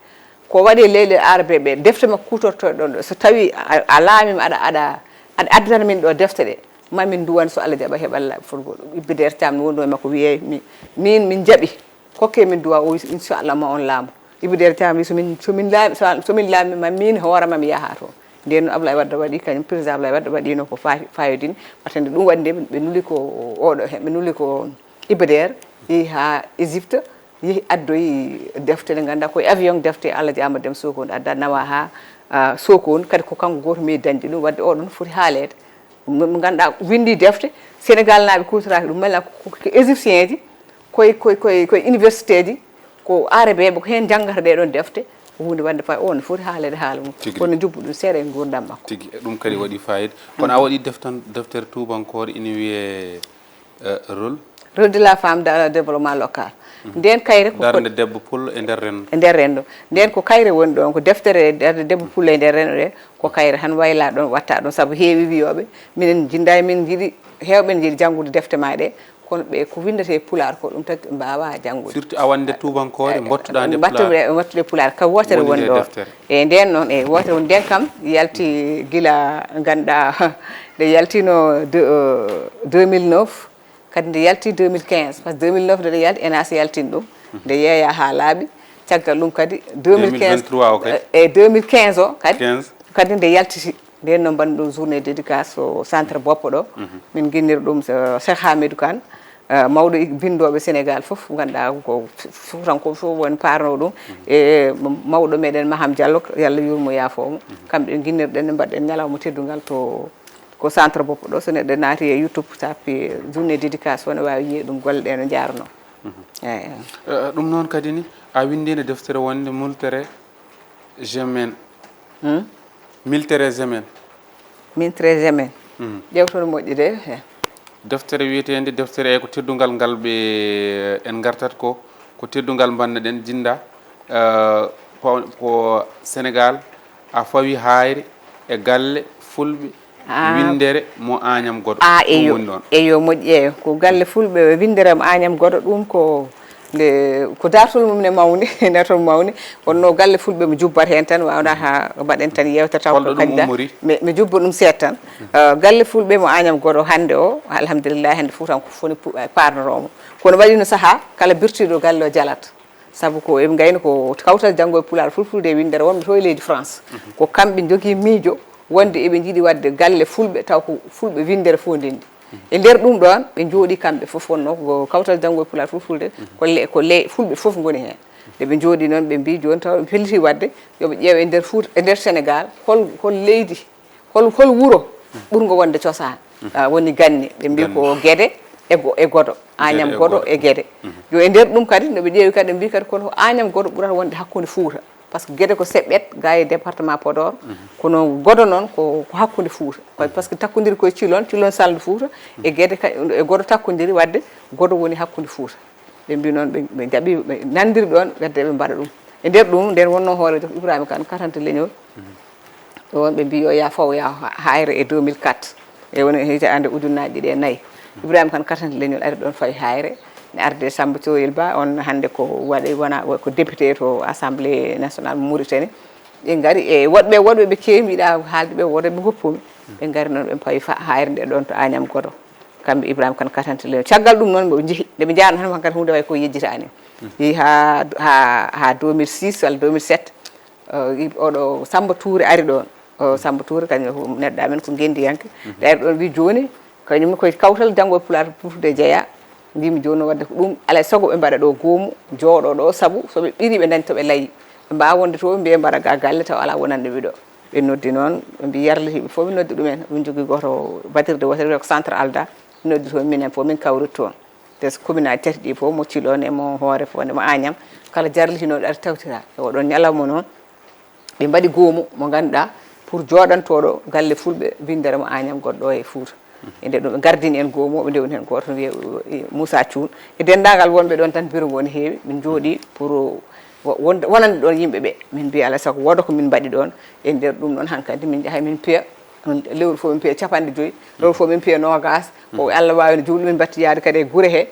Ko waɗi e leyɗeele Arabe ɓe, defte makko kuutortooɗe ɗoon ɗo, so tawi a, a laamiima aɗa, aɗa, aɗa addana min ɗo defte ɗe, ma min nduwan so Allah jaɓa heɓa la- fotgol ɗum. Ibbe Der Thiam no wonno e makko wiyee mi, min, min jaɓi, kokke min duwaaw, o wi inchallah ma on laamu. Ibbe Der Thiam wi so min, so min laami, so, so min laami ma min hoore ma mi yaha toon. Nden noon Ablaye Wade waɗi kañum, président Ablaye Wade waɗino ko fa- fayodini, wattande ɗum waɗi nde ɓe nuli ko oɗo he, ɓe nuli ko Ibbe Der, yehi haa Égypte, yehi addoyi defte ɗe ngannduɗaa koye avion, defte Alaji Amadou Deme Sokone adda nawa haa, ah, Sokone, kadi ko kanko gooto meeɗi dañde ɗum, waɗde oɗon foti haaleede. Mo mo ngannduɗaa winndi defte, Sénégal naaɓe kuutoraaki ɗum, malla ko ko égyptien ji, koye koye koye koye université ji, ko Arabe ɓe ko heen njanngata ɗee ɗoon defte, ko huunde waɗnde faayida, o no foti haaleede haala mum. Tigi. Kono njubbu ɗum seeɗa e nguurndam makko. Tigi, e ɗum kadi waɗi faayida. Kono a waɗi deftan- deftere tuubankoore ina wiyee, eh, Rôle. Rôle de la femme dans le développement local. Ndeen kayre ko Darnde debbo pullo e nder renndo. E nder renndo. Ndeen ko kayre woni ɗoon, ko deftere Darnde debbo pullo e nder renndo ɗe, ko kayre tan wayla ɗoon, watta ɗoon, sabu heewi wiyooɓe, minen njinndaa, min njiɗi, heewɓe ne njiɗi janngude defte ma ɗe, kono ɓe ko winndata e pulaar ko ɗum tagi ɓe mbaawaa janngude. Surtout a wannde tuubankoore, mbattuɗaa nde pulaar. Mbattude pulaar, ka wootere woni ɗo. E ndeen noon, e wootere woni ndeen kam, yalti gila ngannduɗaa, nde yaltino de, euh, deux mille neuf, kadi nde yalti deux mille quinze, par ce que deux mille neuf nde yalti, enas yaltini ɗum, nde yeeya haa laaɓi, caggal ɗum kadi deux mille quinze, deux mille vingt-trois o kadi. E deux mille quinze o kadi, kadi nde yaltiti, nden noon mbaɗmi ɗum journée dédicace o centre Boppo ɗo, min nginnir ɗum, eh, Cheikh Hamidou Kane, eh, mawɗo i- binndooɓe Sénégal fof, ngannduɗaa ko f- fuutankooɓe fof woni paarnoo ɗum, e mawɗo meɗen Maham Diallo, yo Allah yurmo yaafoo mo, kamɓe nginnirɗen, mbaɗɗen ñalawma teddungal to ko centre Boppo ɗo, so neɗɗo naati e YouTube, tappi journée dédicace o, ne waawi yiyde ɗum golle ɗe no njaarnoo. Eeyi. Eh, ɗum noon kadi ni, a winndiino deftere wonde Multere Gemen. Miltere Gemen. Miltere Gemen. Ƴeewtoon moƴƴi de. He. Deftere wiyeteende deftere e ko teddungal ngal ɓe en ngartat ko, ko teddungal mbanneɗen jinnda, eh, ko Sénégal a fawi haayre e galle fulɓe winndere mo Añam Godo. Ah, eyo, eyo, moƴƴi, eyo. Ko galle fulɓe winndere mo Añam Godo, ɗum ko nde ko dartol mum ne mawni, dartol mawni. Wonno galle fulɓe mo jubbat heen tan, wawna ha mbaɗen tan yewtere taw ko kadi mi, mi jubba ɗum seeɗa tan. Eh, galle fulɓe mo Añam Godo hannde o, alhamdulillah, hannde Fuutanko fof ne pu- eh, paarnoroo mo. Kono waɗino sahaa kala birtiiɗo galle o jalat. Sabu ko eɓe ngayno ko kawtal janngo e pulaar fulfulde e winndere wonɓe to e leydi France. Ko kamɓe njogii miijo wonde eɓe njiɗi waɗde galle fulɓe taw ko fulɓe winndere fof ndenndi. E nder ɗum ɗoon ɓe njooɗi kamɓe fof wonno ko kawtal janngo e pulaar fulfulde ko le- ko le- fulɓe fof ngoni heen. Nde ɓe njooɗi noon ɓe mbi jooni taw ɓe pelliti waɗde yoɓe ƴeew e nder Fuuta e nder Sénégal hol hol leydi hol hol wuro ɓurngo wonde cosaan. Ah, woni ganni ɓe mbi ko Gede e go- e Godo, Añam Godo e Gede. Yo e nder ɗum kadi no ɓe ƴeewi kadi ɓe mbi kadi kono Añam Godo ɓurata wonde hakkunde Fuuta. Par ce que Gede ko seɓɓet ga e département Podor, kono Godo noon ko ko hakkunde Fuuta. Koy par ce que takkodiri koye Cilon, Cilon salndu Fuuta, e Gede ka- e Godo takkodiri waɗde Godo woni hakkunde Fuuta. Ɓe mbi noon ɓe ɓe jaɓi ɓe nanndiri ɗoon ɓedde ɓe mbaɗa ɗum. E nder ɗum nden wonno hooreejo ko Ibrahima Kane katante leñol. Ɗoon ɓe mbi yo ya faw ya ha- hayre e deux mille quatre. E woni hitaande ujunnaaji ɗiɗi e nayi. Ibrahima Kane katante leñol ari ɗoon fawi hayre. Ne arde Samba Coyel Ba on hannde ko waɗi wona ko député to Assemblée nationale mo Mauritanie. Ɓe ngari e woɗɓe woɗɓe ɓe keewi mbiɗa haalde ɓe woɗɓe ɓe goppumi. Ɓe ngari noon ɓe pawi fa- hayre nde ɗoon to Añam Godo. Kamɓe Ibrahima Kane katante leñol. Caggal ɗum noon ɓe njehi nde ɓe njaano tan hankadi huunde way ko yejjitaani. Yehi ha ha ha deux mille six walla deux mille sept. Oɗo Samba Touré ari ɗon. Samba Touré kañum neɗɗo amen ko ngendiyanke. Ɗayre ɗon wi jooni kañum koye kawtal janngo e pulaar pulfude jeeya. Mbimi jooni wadde ko ɗum alay sago ɓe mbaɗa ɗo goomu jooɗo ɗo sabu so ɓe ɓiri ɓe dañ to ɓe layi ɓe mbawa wonde to ɓe mbiya mbaɗa ga galle taw ala wonande ɓe ɗo. Ɓe noddi noon ɓe mbi yarlitiɓe fof ɓe noddi ɗumen. Ɗum jogui goto batirde wotere wiyata ko centre alda. Ɓe noddi toon minen fof min kawrit toon. Te so commune aji tati ɗi fof mo Thilone e mo Hoore fof nde mo Agnam kala jarlitinooɗo ari tawtira e oɗon ñalawma noon. Ɓe mbaɗi goomu mo ngannduɗaa pour jooɗantooɗo galle fulɓe winndere mo Agnam goɗɗo e Fuuta. E nde ɗum ɓe ngardini en goomu o ɓe ndewni heen gooto wiye Moussa Thioune e denndaangal wonɓe ɗoon tan biro ngo ne heewi min njooɗi pour wonande ɗoon yimɓe ɓe min mbiya alaa sago wooda ko min mbaɗi ɗoon. E nder ɗum noon hankadi min njaha min piya lewru fof min piya capanɗe joyi lewru fof min piya noogas. O Allah waawi no juulɗo min mbatti yaade kadi e gure he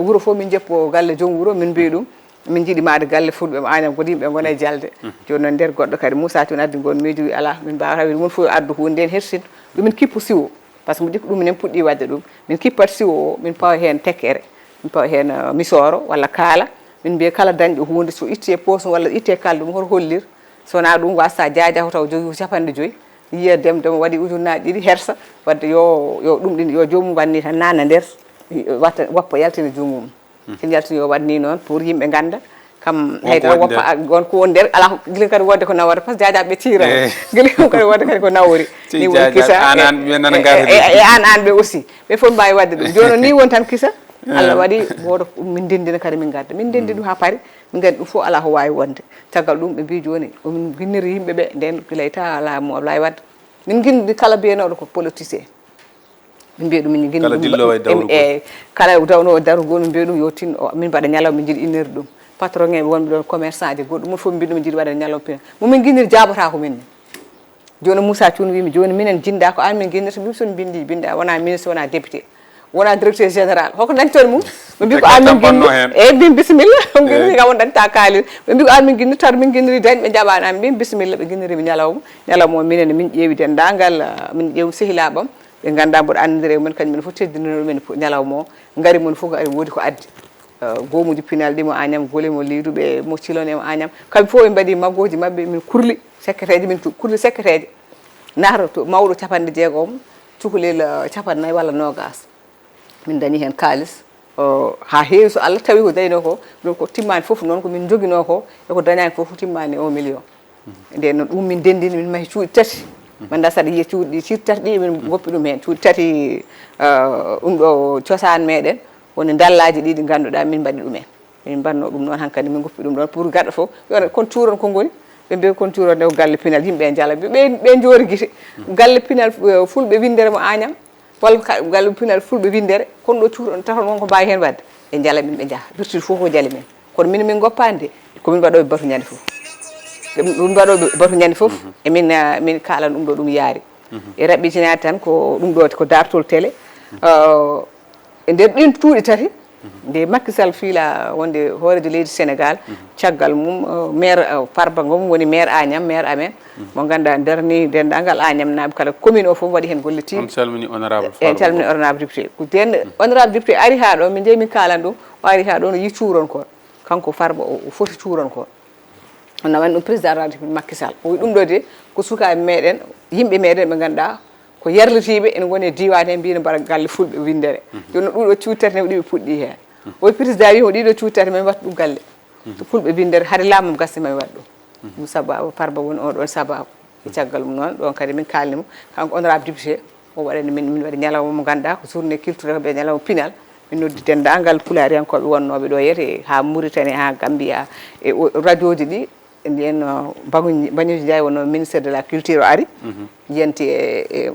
wuro fof min njeppo galle joom wuro min mbiya ɗum min njiɗi maade galle fulɓe mo Agnam kadi yimɓe ngona e jalde. Jooni noon nder goɗɗo kadi Moussa Thioune addi ngon miijo wi alaa min mbaawa hawide mum fof yo addu huunde nden hersin ɗum min kippu siwo. Par ce que mo jikku ɗum minen puɗɗi wadde ɗum min kippat siwo o min pawa heen tekkere min pawa heen misoro walla kaala. Min mbiya kala dañɗo huunde so itti e poosum walla itti e kaala ɗum hoto hollir. So wonaa ɗum wasta jaaja ko taw jogii ko capanɗe joyi yiya dem dem waɗi ujunnaaji ɗiɗi hersa. Wadde yo yo ɗum ɗin yo joomum wanni tan naana nder watta woppa yaltina junngo mum. Sen yaltini yo waɗ ni noon pour yimɓe ngannda kam hay tan woppa gon ko woni nder alaa gila kadi wodde ko nawata par ce que jaajaɓe ɓe tiira gila kadi wodde kadi ko nawori. Ni woni kisa e an an ɓe aussi ɓe fof mbawi wadde ɗum jooni ni woni tan kisa. Allah waɗi woto min ndendina kadi min ngadda min ndendi ɗum ha paari. Min ngaddi ɗum fof alaa ko wawi wonde. Caggal ɗum ɓe mbi jooni omin guinniri yimɓe ɓe nden gila e ta laamu Ablaye Wade min guinniri kala mbiyanooɗo ko politicien. Min mbiya ɗum min guinniri kala dilloowo e dawrugol e kala dawno darugol min mbiya ɗum yo tin min mbaɗa ñalawma min jiɗi innirde ɗum. Patron en wonɓe ɗon commerçant ji goɗɗum mum fof min mbiya ɗum min jiɗi waɗa ñalawma pina mo min guinniri jaabotako min ni. Jooni Moussa Thioune wimi jooni minen jinnda ko an min guinnirta mbimi somi bindi binda wona ministre wona député wona directeur général hoko dañton mum. Ɓe mbi ko an min guinnir eyyi mbimi bisimilla. Guinniri kam on dañta kaalis ɓe mbi ko an min guinnir tato min guinniri dañ ɓe jaɓani an mbimi bisimilla ɓe guinnirimi ñalawma. Ñalawma o minen min ƴeewi denndaangal min ƴeewi sehilaɓam ɓe ngannda mboɗo anndira e mumen kañum men fof teddinino ɗumen ñalawma o. Ngari mon fof ko ari woodi ko addi goomuji pinal ɗi mo Agnam gole mo liiduɓe mo Thilone e mo Agnam kamɓe fof ɓe mbaɗi maggooji maɓɓe min kurli sekketeeje min kurli sekketeeje. Nahata to mawɗo capanɗe jeegom cukalel capannayyi walla noogas. Min dañi heen kaalis ha heewi so Allah tawi ko dañno ko ɗum ko timmani fof noon ko min joginoo ko e ko dañani fof timmani un million. Nden noon ɗum min ndenndini min mahi cuuɗi tati. Manda saɗa yiya cuuɗi ɗi cuuɗi tati ɗi min goppi ɗum heen cuuɗi tati. Ɗum ɗo cosaan meɗen woni ndallaaji ɗi ɗi ngannduɗaa min mbaɗi ɗum en. Min mbanno ɗum noon hankadi min goppi ɗum ɗon pour gaɗa fof yo kon cuuron ko ngoni. Ɓe mbi kon cuuron nde ko galle pinal yimɓe e njala ɓe ɓe njoori gite. Galle pinal fulɓe winndere mo Agnam walla galle pinal fulɓe winndere kon ɗo cuuron taton won ko mbawi heen wadde ɓe njala min ɓe njaha virtude fof ko jali min. Kono min min goppani de komin mbaɗoɓe batu ñande fof. Ɗum mbaɗoɓe batu ñande fof emin min kalan ɗum ɗo ɗum yaari. E raɓɓitinaade tan ko ɗum ɗo ko dartol télé. E nder ɗin cuuɗi tati nde Macky Sall fiila wonde hoorejo leydi Sénégal caggal mum maire Farba Ngom woni maire Agnam maire amen mo ngannduɗaa darni denndaangal Agnam naaɓe kala commune o fof waɗi heen golle tiiɗe. On calmini honorable en calmini honorable député ko den honorable député ari haa ɗo min njeyi min kalan ɗum o ari haa ɗo no yi cuuron ko kanko Farba o foti cuuron ko. Hono wani ɗum président de la république Macky Sall o wi ɗum ɗo de ko sukaaɓe meɗen yimɓe meɗen ɓe ngannduɗaa ko yarlitiiɓe ene ngoni e diiwaan he mbino mbaɗa galle fulɓe winndere. Jooni no ɗum ɗo cuuɗi tati ne ɗiɓe puɗɗi heen o wi président wi o ɗiɗo cuuɗi tati mami wattu ɗum galle. Fulɓe winndere haade laamam gasde mami waɗ ɗum. Ɗum sababu Farba woni on ɗon sababu e caggal mum noon ɗon kadi min kaalni mo kanko honorable député o waɗani min min waɗi ñalawma mo ngannduɗaa ko journée culturelle ɓe ñalawma pinal. Min noddi denndaangal pulaariyankooɓe wonnooɓe ɗo yeete haa Mauritanie haa Gambia e radioji ɗi. Mbiyen mbañuji njaay wonno ministère de la culture o ari yiyante e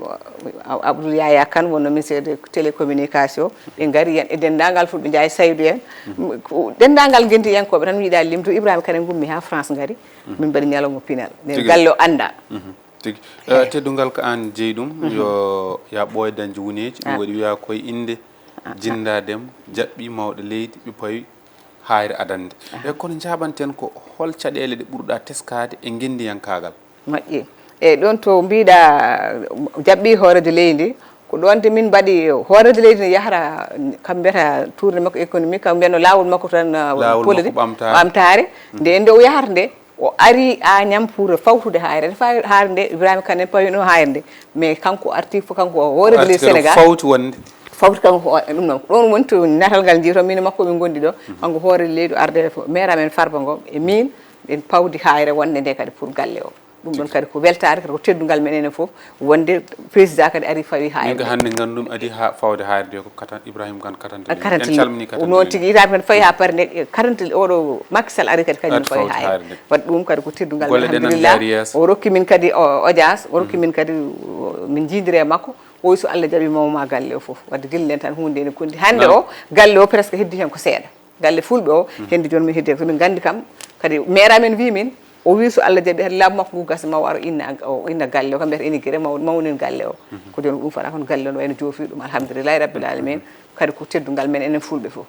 Abdoul Yaya Kane wonno ministère de télécommunication ɓe ngari yen e denndaangal fulɓe njaay saydu en. Denndaangal ngentiyankooɓe tan mi yiɗa limto Ibrahima Kane ngummi haa France ngari. Min mbaɗi ñalawma pinal nden galle o annda. Tigi. Teddungal ko aan jeyi ɗum yo ya ɓooy dañde wuneeji ɗum waɗi wiya koye innde jinnda dem jaɓɓi mawɗo leydi ɓe pawi haayre adannde. E kono njaaɓanten ko hol caɗeele ɗe ɓurɗa teskaade e ngenndiyankaagal? Moƴƴi. E ɗoon to mbiɗa jaɓɓi hooreejo leydi ko ɗoon de min mbaɗi hooreejo leydi ne yahra kam mbiyata tourné makko économique kam mbiyatno laawol makko tan politique ɓamtaare. Nde nde o yahrata nde O ari Agnam pour fawtude haayre nde. Fa-, haayre nde, Ibrahima Kane en pawino haayre nde. Mais kanko arti fof, kanko o hoore leydi Arti kadi Sénégal. Fawti wonde. Fawti kanko o, ɗum noon. Ɗoon woni to natal ngal njiyton, min e makko min ngondi ɗo. Kanko hoore leydi arde fof. Maire amen Farba Ngom e min, en pawdi haayre wonde nde kadi pour galle o. Ɗum ɗon kadi ko weltaare, kadi ko teddungal men enen fof. Wonde président kadi ari fawi Min ko haayre. Hannde nganndu-ɗaa, adi ha fawde haayre nde ko Katan, Ibrahima Kane Katante. Katante En calmini Katante. Noon tigi, yitaade men fawi ha paari nde, Katante oɗo Macky Sall ari kadi kañum Arti fawi fawde haayre. Haayre nde. Wadde ɗum kadi ko teddungal, Golle ɗe nana alhamdulillah. Jaari yeeso. O rokki min kadi o-, audience, o rokki min kadi o-, min njiidiri e makko. O wi so Allah jaɓi mawma galle o fof. Wadde gila nden tan huunde ene kondi. Hannde Nan- o, galle o presque heddi hen ko seeɗa. Galle fulɓe o, heddi jooni min heddi hen. So min nganndi kam, kadi maire amen wi min, o wi so Allah jaɓi hade laamu makko ngu gasa ma o aro inna, o inna galle o, kam mbiyata inauguré, maw-, mawnin galle o. Ko jooni ɗum fana kono galle o no wayno joofi ɗum, alhamdulillahi rabbil alamin. Kadi ko teddungal men enen fulɓe fof.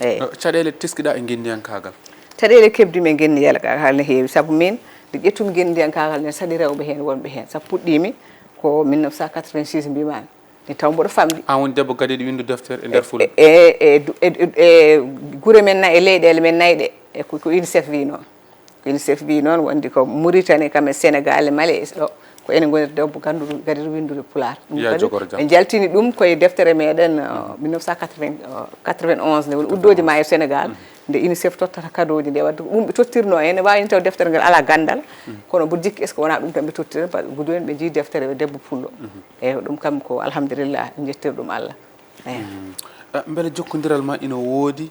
Eyi. Caɗeele teskiɗaa e ngenndiyankaagal. Caɗeele keɓdi men ngenndiyankaagal ne heewi, sabu min nde ƴettumi ngenndiyankaagal ne saɗi rewɓe heen, wonɓe heen. Sabu puɗɗiimi ko mille neuf cent quatre-vingt-six mbimami. Mi taw mboɗo famɗi. An woni debbo gadiiɗo winndu deftere e nder Fulɓe. E, e, e, e, e gure men na e leyɗeele men nayi ɗe, e ko, ko UNICEF wi noon. Ko UNICEF wi noon wondi ko Mauritanie kam e Sénégal e Mali e ɗo. Ko enen ngoni debbo ganduɗo gadiiɗo winndude Pulaar. Ɗum Ya kadi jogoro jam. ɓe njaltini ɗum koye deftere meɗen, uh, mille neuf cent quatre-vingts, uh, quatre-vingt-onze nde woni uddooji ma e Sénégal. Nde UNICEF tottata kadooji nde wadde ko ɗum ɓe tottirno en, ene waawi taw deftere ngal alaa ganndal. Kono mboɗo jikki est-ce que wonaa ɗum tan ɓe tottiri, par ce que jooni ɓe njii deftere debbo pullo. Eyi, ɗum kam ko alhamdulillah, en njettir ɗum Allah. Eyi. Eh, mbele jokkondiral ma ina woodi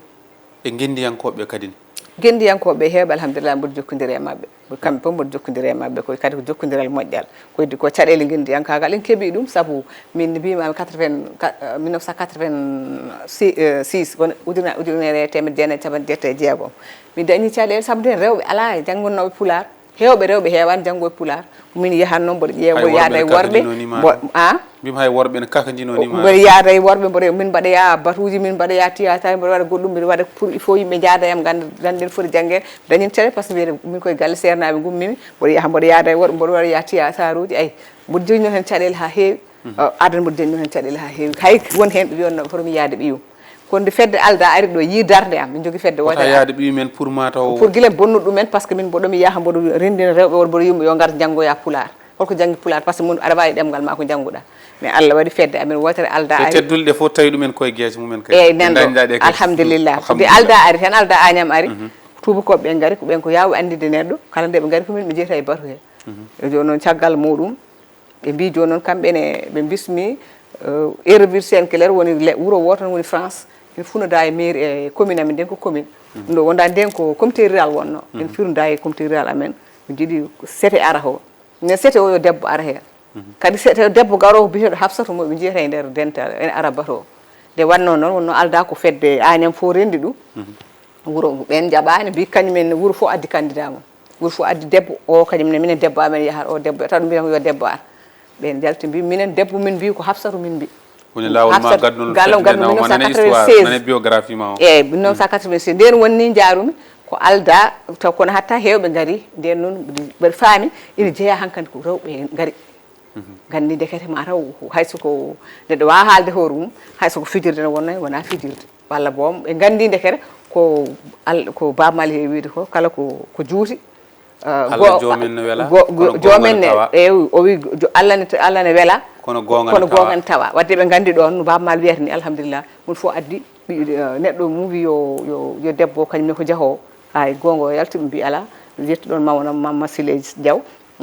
e ngenndiyankooɓe kadi? Ngenndiyankooɓe heewɓe, alhamdulillah, mboɗo jokkondiri e maɓɓe. Kamɓe fof mboɗo jokkondiri e maɓɓe, ko kadi ko jokkondiral moƴƴal. Ko heddi ko caɗeele ngenndiyankaagal en keɓii ɗum, sabu min mbiymi quatre-vingts, ka-, mille neuf cent quatre-vingt-six, won ujuna-, ujunere e teemedde jeenayi e capanɗe jeetati e jeegom. Mi dañi caɗeele sabu nden rewɓe alaa e janngonnooɓe Pulaar. Heewɓe rewɓe heewaani janngo e Pulaar. Min yahatnoo mboɗo ƴeewa, Hay mboɗo worɓe yaada e ne worɓe. kakandinoo ni ma. Mbo-, a? Mbimi hay worɓe ne kakandinoo ni ma. Mboɗo yaada e worɓe, mboɗo, min mbaɗoya batuuji, min mbaɗoya théâtre, mboɗo waɗa goɗɗum, mbiɗo waɗa pour il faut yimɓe njaada yam, ngannda, ngannda ene foti janngeede. Dañin caɗeele par ce que mbiyete min koye galle seernaaɓe ngummimi, mboɗo yaha, mboɗo yaada e worɓe, mboɗo waɗoya théâtre uji, ayi. Mboɗo joñnoo heen caɗeele haa heewi. Adan mboɗo joñnoo heen caɗeele haa heewi. Hay won heen ɓe wiyatnoo fof mi yaade ɓiyum. Kono nde fedde Alda ari ɗo, yii darnde am, min njogii fedde Wota wootere. Yaade ɓiyum en pour ma taw. Pour gila bonnuɗo ɗum en, par ce que min mboɗo mi yaha, mboɗo renndina rewɓe, won mboɗo yumɓe yo ngar njanngoya Pulaar. Holko janngi Pulaar? Par ce que mun aɗa waawi ɗemngal ma ko njannguɗaa. Mais Allah waɗi fedde amen wootere Alda E ari. Teddule ɗe fof tawi ɗumen koye geese mumen kadi. Eyi, nanɗo. Dañɗaa ɗe kadi. Alhamdulillah. Nde Alhamdulillah. Alda ari tan, Alda Agnam ari. Tuubakooɓe ɓe ngari, ko ɓen ko yaawi anndude neɗɗo. Kala nde ɓe ngari ko min ɓe jeyta e batu he. E jooni noon caggal muɗum, ɓe mbi jooni noon kamɓe ne, ɓe bismi, euh, Ayreville Saint-Clair woni le-, wuro wooto tan woni France. Ene funoda e mairie, e commune amen, nden ko commune. Ɗum ɗo wonda nden ko comité rural wonno. Ene firnda e comité rural amen. Ɓe jiiɗi sete ara ho. Ne sete o yo debbo ara heen. Kadi sete debbo garowo biyeteeɗo Hafsatu mo ɓe njiyata e nder dental, ene ara bato. Nde wannoo noon, wonno Alda ko fedde Agnam fof renndi ɗum. Wuro ɓeen njaɓaani, mbi kañum en wuro fof addi candidat mum. Wuro fof addi debbo, o kañum ne minen debbo amen yahata, o debbo yahata, ɗum mbiyata ko yo debbo ar. Ɓeen njalti mbi minen debbo min mbi ko Hafsatu min mbi. Woni laawol ma Hafsat gadnol Gallo fedde nde gadno nawma nane mille neuf cent quatre-vingt-seize. Histoire, nane biographie ma o. Eyi, mille neuf cent quatre-vingt-seize. Nden wonni njaarumi ko Alda, taw kono hatta heewɓe ngari, nden noon mbaɗi faami, ina jeyaa hankadi ko rewɓe ngari. Nganndi ndekete ma taw hay so ko neɗɗo waawa haalde hoore mum, hay so ko fijirde ne wonnoo, wonaa fijirde. Walla boom, ɓe nganndi ndekete ko Al-, ko Baaba Maal heewi wiide ko, kala ko, ko juuti, ah, Allah go-, joomen no wela, go-, go-, kono joomen goonga ne, tawa. Eyi, o wi, jo-, Allah ne, Allah ne wela, Kono goonga kono ne tawa. Goonga ne tawa. Wadde ɓe nganndi ɗoon no Baaba Maal wiyata ni, alhamdulillah, mum fof addi, ɓi-, eh, neɗɗo mum wi yo, yo, yo debbo kañum ne ko jahoowo. Ay, goonga o yalti, ɓe mbi alaa, ƴetti ɗoon mawna Mamma Siley Diaw.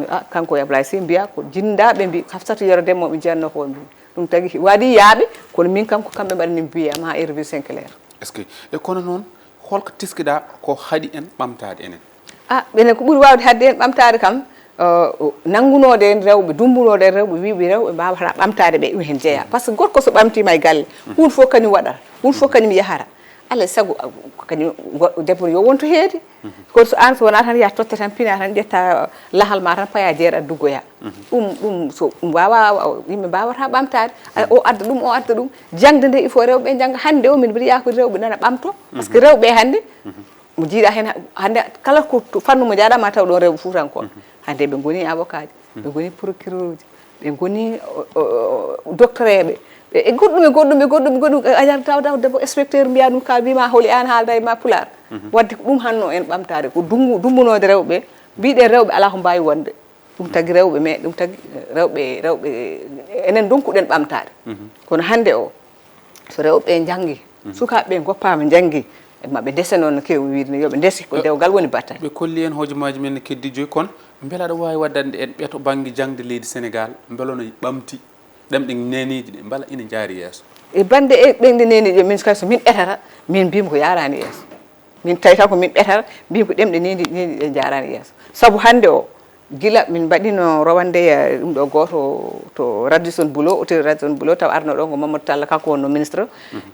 Ah, kanko e Ablaye Sy mbiya ko jinnda, ɓe mbi Hafsatu Yero Demmo ɓe jiyatnoo ko mbi. Ɗum tagi waɗi yaaɓe, kono min kam ko kamɓe mbaɗani mi biyam haa Ayreville Saint-Clair. Est-ce que, e kono noon, holko teskiɗaa ko haɗi en ɓamtaade enen? Ah, ɓenen ko ɓuri waawde haɗde en ɓamtaade kam, eh, nanngunooɗo en rewɓe, dummbunooɗo en rewɓe, wiiɓe rewɓe mbaawata ɓamtaade ɓe, ɗum heen jeyaa. Par ce que gorko so ɓamtiima e galle, huun fof kañum waɗata, huun fof kañum yahata. Alaa e sago, ah, kañum go-, debbo yo won to heedi. Kono so aan so wonaa tan yaa totte tan, pina tan, ƴetta lahal ma tan, paya jeeɗa duggoya. Ɗum, ɗum so ɗum waawa, yimɓe mbaawata ɓamtaade. Ay, o adda ɗum, o adda ɗum. Jaŋde nde, il faut rewɓe ɓe njannga. Hannde o, min mbiɗa yaakori rewɓe nana ɓamto. Par ce que rewɓe hannde, mo jiiɗa heen, hannde kala ko to fannu mo njaaɗa ma taw ɗoon rewɓe fuutankooɓe. Hannde ɓe ngoni avocat ji, ɓe ngoni procureur uji, Ɓe ngoni doctoreeɓe, e goɗɗum e goɗɗum e goɗɗum e goɗɗum. A yar taw taw debbo inspecteur mbiya ɗum ka mbima holi an haalda e ma pulaar. Wadde ko ɗum hanno en ɓamtaade ko dumbu dumbunode rewɓe. Mbiɗen rewɓe ala ko mbawi wonde. Ɗum tagi rewɓe me ɗum tagi rewɓe rewɓe enen donkuɗen ɓamtaade. Kono hannde o so rewɓe njanngi, sukaaɓe ɓe ngoppaama njanngi, maɓe ndese noon no keewi wiide ni yoɓe ndese ko dewgal woni battane. Ɓe kolli en hojomaaji men ne keddi joyi, kono mbela aɗa waawi waddande en ɓeto bannge jaŋde leydi Senegaal mbela no ɓamti ɗemɗe neniiɗe ɗe mbela ina njaari yeeso? E bannde e ɗemɗe neniiɗe min kay so min etata min mbiymi ko yaaraani yeeso. Min tawi tan ko min ɓetata mbiymi ko ɗemɗe neniiɗe neniiɗe ɗe njaaraani yeeso. Sabu hannde o gila min mbaɗino rowandeya ɗum ɗo gooto to Radisson Blu, hôtel Radisson Blu taw arno ɗo ko Mamadou Talla kanko wonno ministre.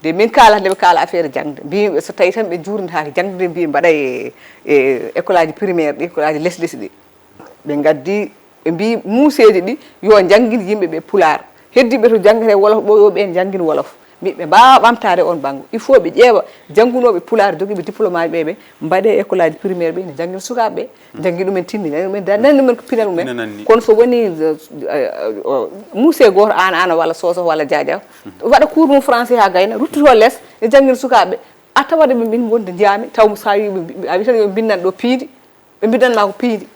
De min kaala nde ɓe kaala affaire jaŋde mbiɓe so tawi tan ɓe juurnitaaki jaŋde nde mbiɓe mbaɗa e e école aji primaire ɗi école aji les les ɗi. Ɓe ngaddi ɓe mbi muuseeji ɗi yo njanngin yimɓe ɓe pulaar. Heddiiɓe to janngata e wolof ɗo yo ɓeen njanngin wolof. Mbiɓe mbaawa ɓamtaade on banngu il faut ɓe ƴeewa janngunooɓe pulaar jogiiɓe diplôme aji ɓe ɓe mbaɗe école aji primaire ɓe ene njanngina sukaaɓe ɓe njanngina ɗumen tinndina ɗumen nani ɗumen ko pinal mumen. Kono so woni muusee gooto aan aan walla soso walla jaaja waɗa cours mum français haa gayna ruttoto les ne njanngina sukaaɓe ɓe a tawat ɓe mbin wonde njiyaami taw so a wi a wi tan yo mbinnan ɗo piindi ɓe mbinnan ma ko piindi.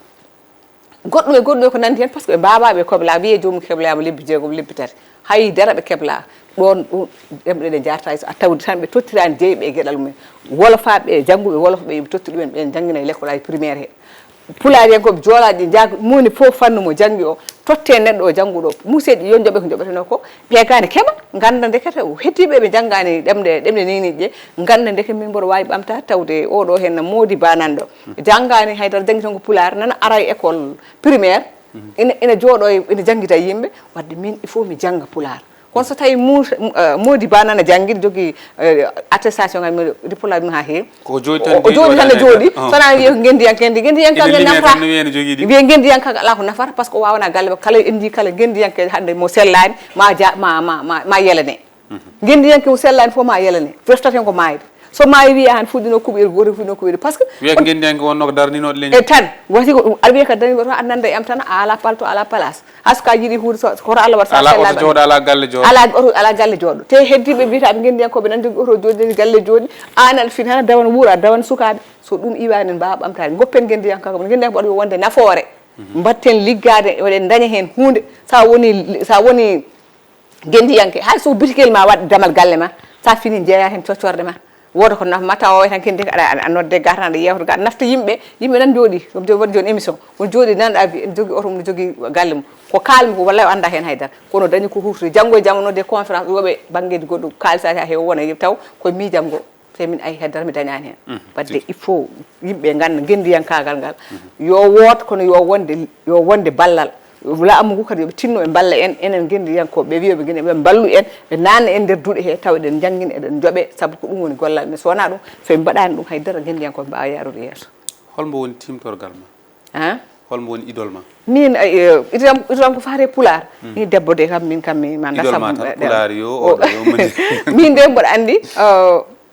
Goɗɗum e goɗɗum e ko nanndi heen par ce que ɓe mbaawaa ɓe kobla wiyee joomum keblaama lebbi jeegom lebbi tati hay dara ɓe keblaa. Ɗoon ɗum ɗemɗe ɗe njaarta hay so a tawde tan ɓe tottiraani jeyɓe e geɗal mumen wolofaaɓe e jannguɓe wolof ɓe yoɓe totti ɗumen ɓeen njanngina e lekkolaaji primaire he. Pulaariyankooɓe joolaaɗi njaag moni fof fannu mo janngi o totte neɗɗo o jannguɗo o museeɗi yo njoɓe ko njoɓetenoo ko ɓeegaani keɓa ngannda ndekete heddiiɓe ɓe njanngaani ɗemɗe ɗemɗe neniiɗe ɗe ngannda ndeke min mboɗo waawi ɓamtaade tawde oɗo heen no moodi ba nanɗo janngaani haydara janngi tan ko pulaar nana ara e école primaire ina ina jooɗo ina janngita yimɓe wadde min il faut mi jannga pulaar kono so tawi moodi ba nana janngi jogii attestation ngal mi diplôme mi haa heewi koko jooɗi tan o jooɗi tan ne jooɗi sona wiye ko ngendiyanke ndi ngendiyanke ngal nafata wiye ngendiyanke ngal ala ko nafata par ce que o wawana galle kala en ndi kala ngendiyanke hannde mo sellaani ma ja ma ma ma ma yelane ngendiyanke mo sellaani fof ma yelane feftaten ko maayde so maayi wiya han fuɗɗino kuɓeeri goto fuɗɗino kuɓeeri par ce que wiya ko ngendiyanke wonno ko darninoɗo leñol e tan wasi ko aɗa wiya ka darninoɗo a nanda e am tan a ala palto a ala place Aska yiɗi huude so hoto Allah waɗ sa ala oto jooɗo ala galle jooɗo ala oto ala galle jooɗo te heddiɓe mbiyata ɓe ngendiyankoɓe nan jogi oto jooɗi galle jooɗi an aɗa fin hana dawan wuura dawan sukaɓe so ɗum iwani en mbawa ɓamtade goppen ngendiyankakoɓe ngendiyankoɓe waɗa wonde nafoore mbatten liggade eɗen daña hen hunde sa woni sa woni ngendiyanke hay so bitikel ma waɗ damal galle ma sa fini jeeya hen coccorde ma Wooda ko nafa ma tawa o tan kindi aɗa a nodde gata aɗa yewta ga nafta yimɓe yimɓe nan jooɗi ɗum jooɗi waɗi joni émission on jooɗi nan avi en jogui oto mum jogui galle mum ko kalmi ko wallay o anda hen haydara kono dañi ko huutoto janggo e jaam o nodde conférence ɗum waɗe banggueji goɗɗo kalisaji ha heewa wona taw koye miijam ngo te min ay haydara mi dañani hen wadde il faut yimɓe ganda guendiyankagal ngal yo woot kono yo wonde yo wonde ballal Laamu ngu kadi yo ɓe tinno ɓe mballa en enen ngenndiyankooɓe ɓe wiya ɓe ngeni ɓe mballu en ɓe naatna en nder duɗe he tawa eɗen njanngina eɗen njoɓe sabu ko ɗum woni gollal men so wonaa ɗum so en mbaɗaani ɗum hay dara ngenndiyankooɓe mbaawa yaarude yeeso. Holmbo woni tiimtorgal ma? Haa? Holmbo woni idol ma? Miin idol am idol am ko faati e pulaar. Miin debbo de kam miin kam mi manda sabu. Idol ma tan pulaar yo oɗo yo moni. Miin de mboɗo anndi.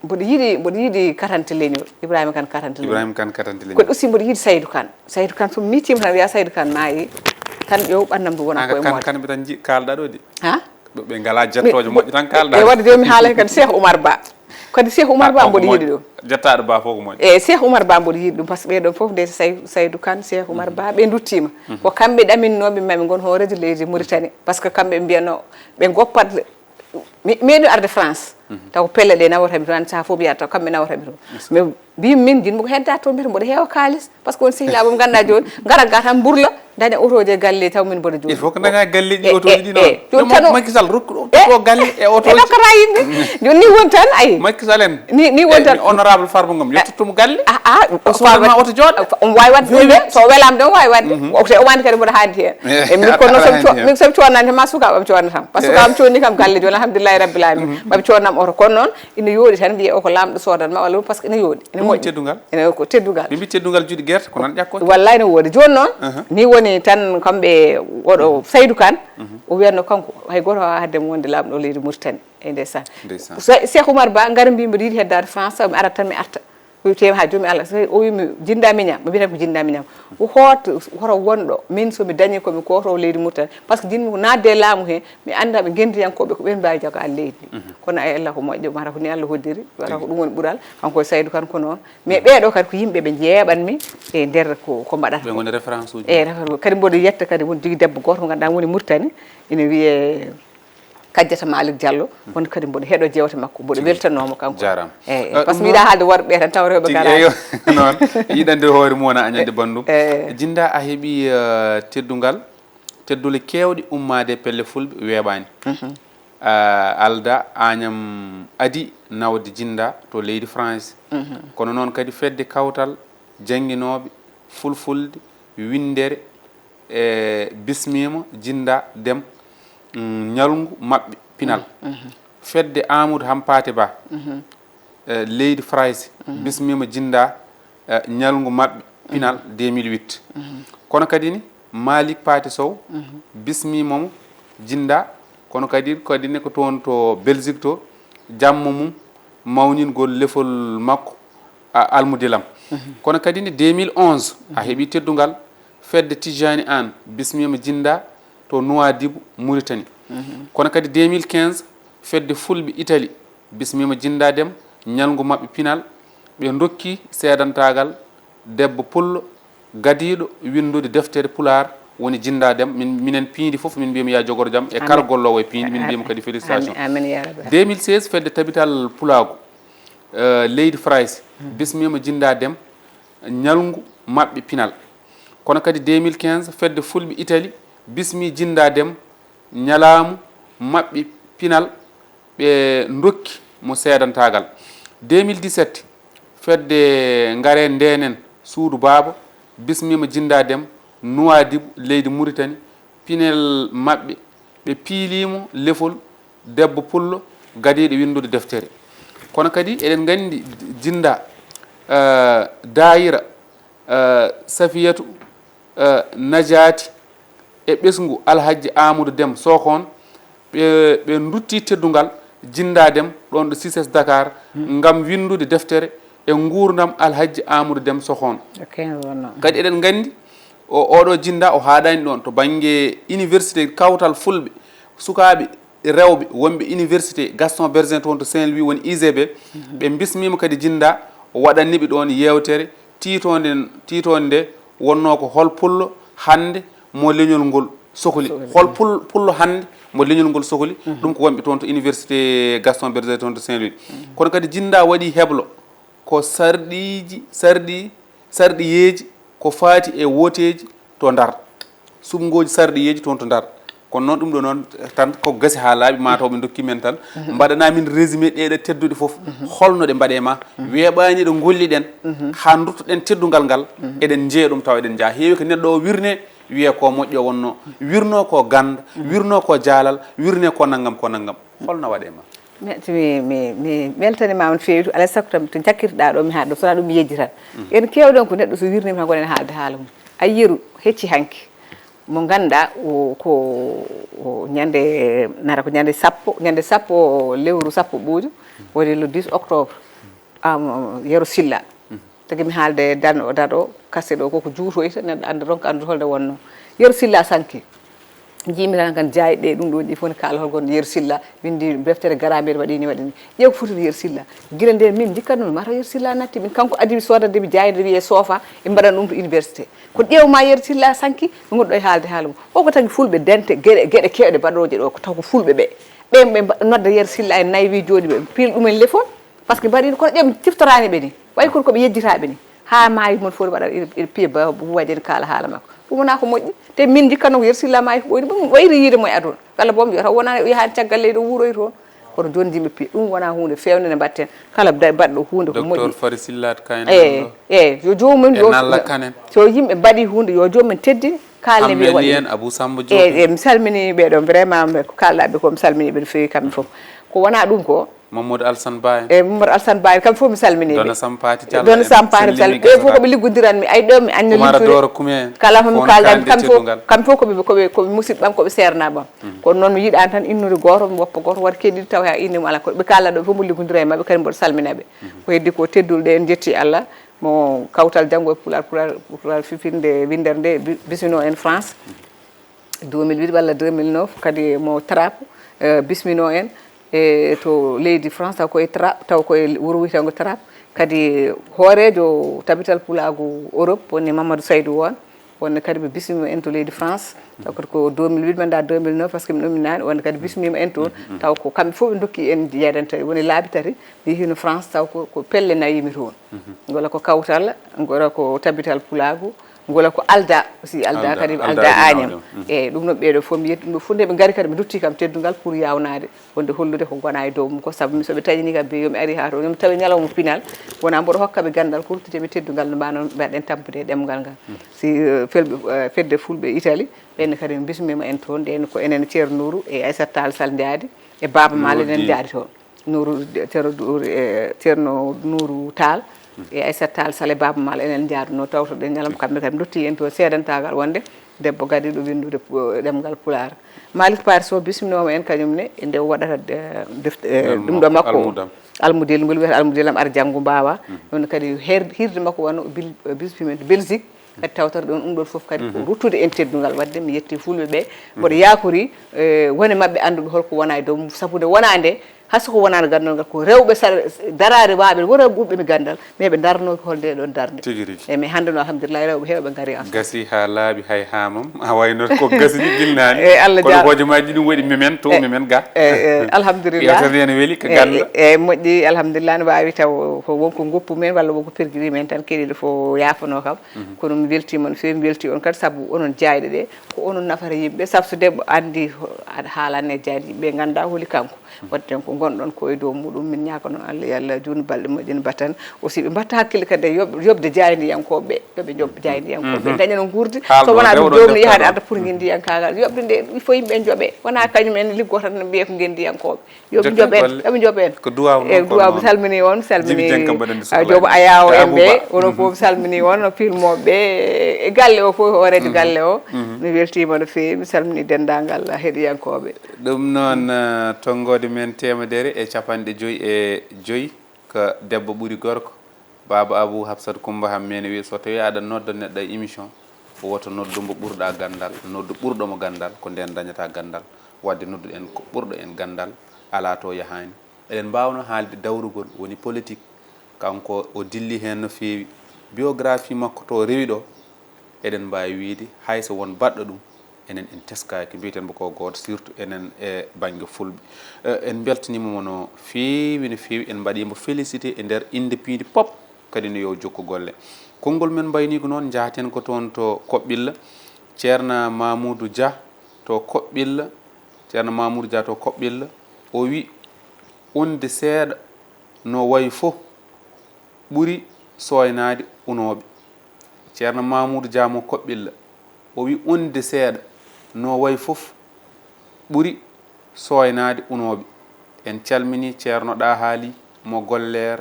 Mboɗo yiɗi mboɗo yiɗi katante leñol Ibrahima Kane katante leñol. Ibrahima Kane katante leñol. Kono aussi mboɗo yiɗi Saydou Kane. Saydou Kane so mi miijtiima tan wiyaa Saydou Kane maayi tan ƴeew ɓannam ndu wona koye moƴƴo. Kane ɓe tan kaalɗaa ɗo de. Ha? Ɓe ngalaa jettoojo moƴƴo tan kaalɗaa. E waɗde de mi haalay kadi Cheikh Oumar Ba. Kadi Cheikh Oumar Ba mboɗo yiɗi ɗum. Jettaaɗo Ba fof ko moƴƴo. E Cheikh Oumar Ba mboɗo yiɗi ɗum par ce que ɓee ɗoon fof nde Saydou Kane Cheikh Oumar Ba ɓe nduttiima. Ko kamɓe ɗaminnoɓe mami ngon hooreejo leydi Mauritanie par ce que kamɓe ɓe mbiyatno ɓe ngoppat Mi meeɗi arde France taw pelle ɗe nawata mi toon saha fof mi yaata taw kamɓe nawata mi toon mais mbimi min jinmi ko hedda toon mbiyata mboɗo heewa kaalis par ce que on sehilaaɓe mo ngannduɗaa jooni ngara ga tan mburla daña otoji e galle taw min mboɗo jooni il faut que daña galleji e otoji ɗi noon jooni tan o Macky Sall rokku ɗo galle e otoji e rokkata yimɓe jooni ni won tan ayi Macky Sall en ni ni won tan honorable Farba Ngom yettotumo galle a a o sodama oto jooɗo omo wawi waɗde ɗum de so o welama de omo wawi waɗde o te o wani kadi mboɗo haandi hen e min kono somi coodnani ma sukaɓam coodnatam par ce que kam coodni kam galle joni alhamdulillahi rabbil alamin maɓe coodnam oto kono noon ina yooɗi tan mbiye o ko lamɗo soodanma walla par ce que ina yooɗi ina moƴƴi teddugal ene ko teddugal ɓe mbi teddugal juuɗe guerte ko nan ƴakkoto wallay ne woodi joni noon ni woni tan kamɓe oɗo Saydou Kane o wiyatno kanko hay goto wawa haddemo wonde lamɗo leydi Mauritanie e ndeysaan Cheikh Oumar Ba ngara mbi mbiɗa yiiɗi heddade France mi arat tan mi arta Ko tewmi haa jooni, Allah, so o wii mi jinnda miñam, mi mbiyata ko jinnda miñam. O hoot, hoto wonɗo, min so mi dañi ko mi gooto o leydi Mauritanie, par ce que jiɗmi ko naatde e laamu he, mi annda ɓe ngenndiyankooɓe ko ɓeen mbaawi jogaade leydi ndi. Kono ay Allah ko moƴƴo, mata ko ni Allah hoddiri, wata ko ɗum woni ɓural, kanko e Saydou Kane ko noon. Mais ɓeeɗo kadi ko yimɓe ɓe njeeɓanmi e nder ko, ko mbaɗata. Ɓe ngoni référence uji. E référence uji. Kadi mboɗo yetta kadi won jogii debbo gooto mo ngannduɗaa woni Mauritanie, ina wiyee Kadiata Malick Diallo, won kadi mboɗo heɗo jeewte makko, mboɗo weltanoo mo kanko. Jaaraama. Eyi, eyi, par ce que mi yiɗaa haalde worɓe ɓe tan, tawa rewɓe ngaraani. Eyo, noon, yiɗande hoore mum wona añande banndum. Eyi. Jinnda a heɓi, eh, teddungal, teddule keewɗe ummaade e pelle fulɓe weeɓaani. Ah, alda añam adi nawde jinnda to leydi France. Kono noon kadi fedde kawtal jannginooɓe fulfulde winndere e bismiima jinnda dem, mm, ñalngu maɓɓe pinal. Fedde Amadou Hampate Ba, eh, leydi Farayse, bismiima jinnda, eh, ñalngu maɓɓe pinal deux mille huit. Kono kadi ni, Malick Pathé Sow, bismiima mo jinnda, kono kadi, kadi ne ko toon to Belgique to, jamma mum, mawningol lefol makko, a, almudilam. Kono kadi ne deux mille onze, a heɓi teddungal fedde Tijjani Aan, bismiima jinnda to Nouadhibou, Mauritanie. Kono kadi deux mille quinze, fedde fulɓe Italie, bismiima jinnda dem, ñalngu maɓɓe pinal, ɓe ndokki seedantaagal debbo pullo gadiiɗo winndude deftere pulaar woni jinnda dem. Min, minen piindi fof, min mbiyamo ya jogoro jam, e kala golloowo e piindi, min mbiyamo kadi félicitation. Amin, amin, ya Rabbi. Deux mille seize, fedde tabital pulaagu, eh, leydi Farayse, bismiima jinnda dem, ñalngu maɓɓe pinal. Kono kadi deux mille quinze, fedde fulɓe Italie bismi jinnda dem, ñalaamu maɓɓe pinal, ɓe ndokki mo seedantaagal. Deux mille dix-sept, fedde Ngare Ndenen Suudu Baaba bismiima jinnda dem, Nouadhibou, leydi Mauritanie, pinel maɓɓe, ɓe piiliimo lefol debbo pullo gadiiɗo winndude deftere. Kono kadi eɗen nganndi jinnda, eh, daayira, eh, Safiyatu, eh, Najaati e ɓesngu Alhajji Amadou Dem Sokon, ɓe, ɓe ndutti teddungal jinnda dem ɗoon ɗo C I C E S Dakar ngam winndude deftere e nguurndam Alhajji Amadou Dem Sokon. Ko quinze wonnoo. Kadi eɗen nganndi o, oɗo jinnda o haaɗaani ɗoon to bannge université kawtal fulɓe, sukaaɓe rewɓe wonɓe université Gaston Berger toon to Saint-Louis woni I G B, ɓe bismiima kadi jinnda o waɗanni ɓe ɗoon yeewtere tiitoonde, tiitoonde nde wonnoo ko hol pullo hannde mo leñol ngol sokli. Sokli. Hol pul-, pullo hannde mo leñol ngol sokli? Ɗum ko wonɓe toon to université Gaston Berger toon to Saint-Louis. Kono kadi jinnda waɗi heblo ko sarɗiiji, sarɗi, sarɗiyeeji ko faati e wooteeji to Ndar. Suɓngooji sarɗiyeeji toon to Ndar. Kono noon ɗum ɗo noon tan ko gasi haa laaɓi, mataw ɓe ndokki men tan. Mbaɗana min résumé ɗeeɗo tedduɗe fof. Holno ɗe mbaɗe ma? Weeɓaani ɗo ngolliɗen haa nduttoɗen teddungal ngal. Eɗen njeeya ɗum tawa eɗen njaha. Heewi ko neɗɗo o wirne wiye ko moƴƴo wonno, wirno ko ganda, wirno ko jaalal, wirne ko nanngam, ko nanngam. Holno waɗe ma? Mi, mi, mi, mi weltaniima on feewi, alaa e sago tan to jakkirɗaa ɗo mi haalda ɗo, so wonaa ɗum mi yejjitan. En keewɗen ko neɗɗo so wirniima tan ko enen haalde haala mum. A Yeru hecci hanki. Mo ngannduɗaa o ko, o ñande, nata ko ñande sappo, ñande sappo lewru sappo ɓooydu, woni le dix octobre. Am, Yero Silla. Tagi mi haalde dan-, daɗo, kaset o koko juutoyta, neɗɗo annda ronka anndude holde wonno. Yero Silla sanki. Njiimi tan kan jaayɗe ɗum ɗo ɗi fof ne kaala hol gonɗo Yero Silla, winndi deftere garaambeere waɗi ni, waɗi ni. Ƴeew ko foti Yero Silla. Gila nde min ndikkatno mataw Yero Silla natti, min kanko adi mi soodande mi jaayde wiye soofa, e mbaɗan ɗum to université. Ko ƴeew ma Yero Silla sanki, ɗum ɗo e haalde haala mum. O ko tagi fulɓe dente, geɗe, geɗe keewɗe baɗooje ɗo, ko taw ko fulɓe ɓe. Ɓe, ɓe mba-, nodda Yero Silla en nayi wi jooɗi ɓe, piil ɗum en lefol. Par ce que mbaɗi kono ƴoom ciftoraani ɓe ni. Wayi kono ko ɓe yejjitaaɓe ni. Haa maayi mon fof waɗa ene, ene piya ba waɗi en kaala haala makko. Ɗum wonaa ko moƴƴi. Te min ndikkatno ko Yero Silla maayi ko ɓooyni. Ɗum wayri yiide mo e aduna. Walla boom yo taw wonaa o yahaani caggal leydi o wuuroyi toon. Kono jooni yimɓe piya. Ɗum wonaa huunde feewnde nde mbaɗten. Kala da-, baɗɗo huunde ko moƴƴi. Docteur Fary Sillaat Kane. Eyi, eyi. Yo joomum en, e yo, Nalla Kane. So yimɓe mbaɗi huunde, yo joomum en teddin. Kaalne wiye waɗi. Ammeli en, Abou Samba Diop. Eyi, eyi, mi salmini ɓe ɗo vraiment, ɓe ko kaalɗaa ɓe ko, mi salmini ɓe no feewi kamɓe fof. Ko wonaa ɗum ko, Mamadou Alsane Ba en. E Mamadou Alsane Ba en, kamɓe fof mi salmini ɓe. Dona Sampati Thial. Dona Sampati Thial, ɓe fof ko ɓe liggondiranmi, ay ɗo mi anni Umara Doro Kume en. Kala ko mi kaldan kamɓe fof, kamɓe fof ko ɓe ko ɓe ko ɓe musidɓe am, ko ɓe seernaaɓe am. Kono noon mi yiɗaani tan innude gooto, mi woppa gooto, waɗa keɗiɗo taw hay innde mum alaa, ko ɓe kaalɗa ɗo fof mboɗo liggondirii e maɓɓe, kadi mboɗo salmina ɓe. Ko heddii ko, teddude en, njetti Allah, mo kawtal janngo e Pulaar, Pulaar, Pulaar fifinde winndere nde, bi- bisminoo en France, deux mille huit walla deux mille neuf, kadi mo Trappes, eh, bisminoo en e to leydi France, taw koye Trappes, taw koye wuro wiyeteego Trappes, kadi hooreejo Tabital Pulaagu Europe, woni Mamadou Saydou Won, wonde kadi ɓe bismima en to leydi France, taw kadi ko deux mille huit manda deux mille neuf, parce que mi ɗumminaani, wonde kadi bismima en toon, taw ko kamɓe fof ɓe ndokki en jeedante, woni laabi tati, mi yehino France, taw ko, ko pelle nayi mi toon. Ngola ko kawtal, ngola ko Tabital Pulaagu, ngola ko Alda aussi, Alda kadi, Alda Agnam. Eyyi, ɗum noon ɓeeɗo fof mi yetti, ɗum ɗo fof nde ɓe ngari kadi ɓe ndotti kam teddungal pour yawnaade, wonde hollude ko ngona e dow mum ko, sabu mi soɓe taƴini kam ɓe yomi ari haa toon, yomi tawi ñalawma pinal, wona mboɗo hokka ɓe ganndal ko ruttetemi teddungal no mbano mbaɗen tampude e ɗemngal ngal. Si, eh, felɓe, eh, fedde fulɓe Italie, ɓenne kadi mi bismima en toon, nden ko enen Ceerno Nouru e Aissata Tall Sall Ndiaadi e Baaba Maal enen njaadi toon. Nouru, Ceerno Nouru, e Ceerno Nouru Tall e Aissata Tall Sall e Baaba Maal enen njaadunoo, tawtoɗen ñalawma kamɓe kadi ndotti en toon seedantaagal wonde debbo gadiiɗo winndude pu- ɗemngal Pulaar. Malick Paris Sow bisminooma en kañum ne e nde o waɗata, eh, defte, eh, ɗum ɗo makko o. Almudel ngol wiyata almudel am ar janngo mbaawa. Ɗum kadi her- hirde makko wano bil- bismima en to Belgique. Kadi tawtata ɗon ɗum ɗon fof kadi ko ruttude en teddungal. Waɗde mi yetti fulɓe ɓe, mboɗo yaakori, eh, wone maɓɓe annduɓe holko wona e dow mum, sabu nde wona nde, hay so ko wonano ganndal ngal, ko rewɓe sar- daraade waaɓe, wona ɓurɓe mi ganndal, mais ɓe darnooki hol nde ɗon darnde. Tigi rigi. Eyyi, mais hannde no, alhamdulillahi, rewɓe heewɓe ngari en. Gasi haa laaɓi, hay haamam, a wayno ko gasi ni gilnaani. Eyyi, Allah jaaraama. Kono hojomaaji ɗum waɗi memen to, memen ga. Eyyi, alhamdulillah. Yewtere nde ene weli ko ganndo. Eyyi, moƴƴi, alhamdulillah, ne waawi taw ko wonko ngoppu men walla wonko pergiri men tan, keɗiiɗo fof yaafanoo kam. Kono mi weltiima no feewi, mi weltii on kadi sabu onon jaayɗe ɗe, ko onon nafata yimɓe, sabu so debbo anndi ho- aɗa haalani e jaayɗe yimɓe, ngannda holi kanko. Waɗde ko ngonɗon ko e dow muɗum, min ñaagano Allah, yo Allah juutnu balɗe moƴƴe no mbaɗten. Aussi ɓe mbatta hakkille kadi e yoɓ- yoɓde jaayndiyankooɓe ɓe, yo ɓe njoɓ jaayndiyankooɓe ɓe, ndaña no nguurdi. So wonaa ɗum, joomum no yahaade adda pour ngenndiyankaagal, yoɓde nde, il faut yimɓe njoɓe. Wonaa kañum en liggotoo tan no mbiye ko ngenndiyankooɓe. Yo ɓe njoɓ en, yo ɓe njoɓ en. Ko duwaaw. E duwaaw, mi salmini on, mi salmini Joobo Ayaw en ɓe, onon fof mi salmini on, filmooɓe ɓe, e galle o fof, hooreejo galle o. Mi weltiima no feewi, mi salmini denndaangal heɗiyankooɓe. Ɗum noon, eh, tonngoode men teemedere e capanɗe joyi e joyi, ko debbo ɓuri gorko. Baaba Abou Hafsat Coumba Hammee ne wiyi, so tawii aɗa nodda neɗɗo e émission, woto noddu mbo ɓurɗa ganndal, noddu ɓurɗo mo ganndal, ko ndeen dañata ganndal. Waɗde nodduɗen ko ɓurɗo en ganndal, alaa to yahaani. Eɗen mbaawno haalde dawrugol, woni politique. Kanko o dilli heen no feewi. Biographie makko to rewi ɗo, eɗen mbaawi wiyde hay so won baɗɗo ɗum, enen en teskaaki, mbiyeten mbo ko gooto, surtout enen e bannge fulɓe. Eh, en mbeltaniima mo no feewi, no feewi, en mbaɗii mbo félicité e nder innde piindi pop, kadi no yo jokku golle. Konngol men mbayniiko noon, njahaten ko toon to Koɓɓilla, Ceerno Mamoudou Dia to Koɓɓilla, Ceerno Mamoudou Dia to Koɓɓilla, o wi, unde seeɗa no wayi fof ɓuri sooynaade unooɓe. Ceerno Mamoudou Dia mo Koɓɓilla, o wi, unde seeɗa no wayi fof ɓuri sooynaade unooɓe. En calminii Ceerno Ɗaha Ly mo Golleer,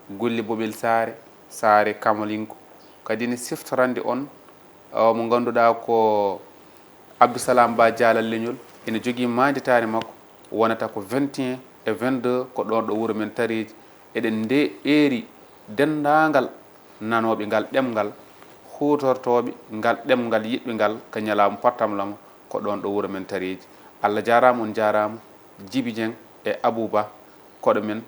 Gulli Boɓel Saare, Saare Kamalinko. Kadi ne siftorande on, o mo ngannduɗaa ko Abdou Salam Ba Dialal Leñol, ene jogii maanditaare makko, wonata ko vingt et un e vingt-deux, ko ɗoon ɗo wuro men Tareeji. Eɗen nde eeri denndaangal nanooɓe ngal ɗemngal, huutortooɓe ngal ɗemngal, yiɗɓe ngal ka ñalawma pottamlama, ko ɗoon ɗo wuro men Tareeji. Allah jaaraama, on njaaraama, Jibi Jeŋ e Abou Ba, koɗo men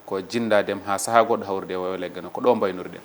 ko Jinnda Dem, haa sahaa goɗɗo hawrude e Wayo Leggano, ko ɗo mbaynoruɗen.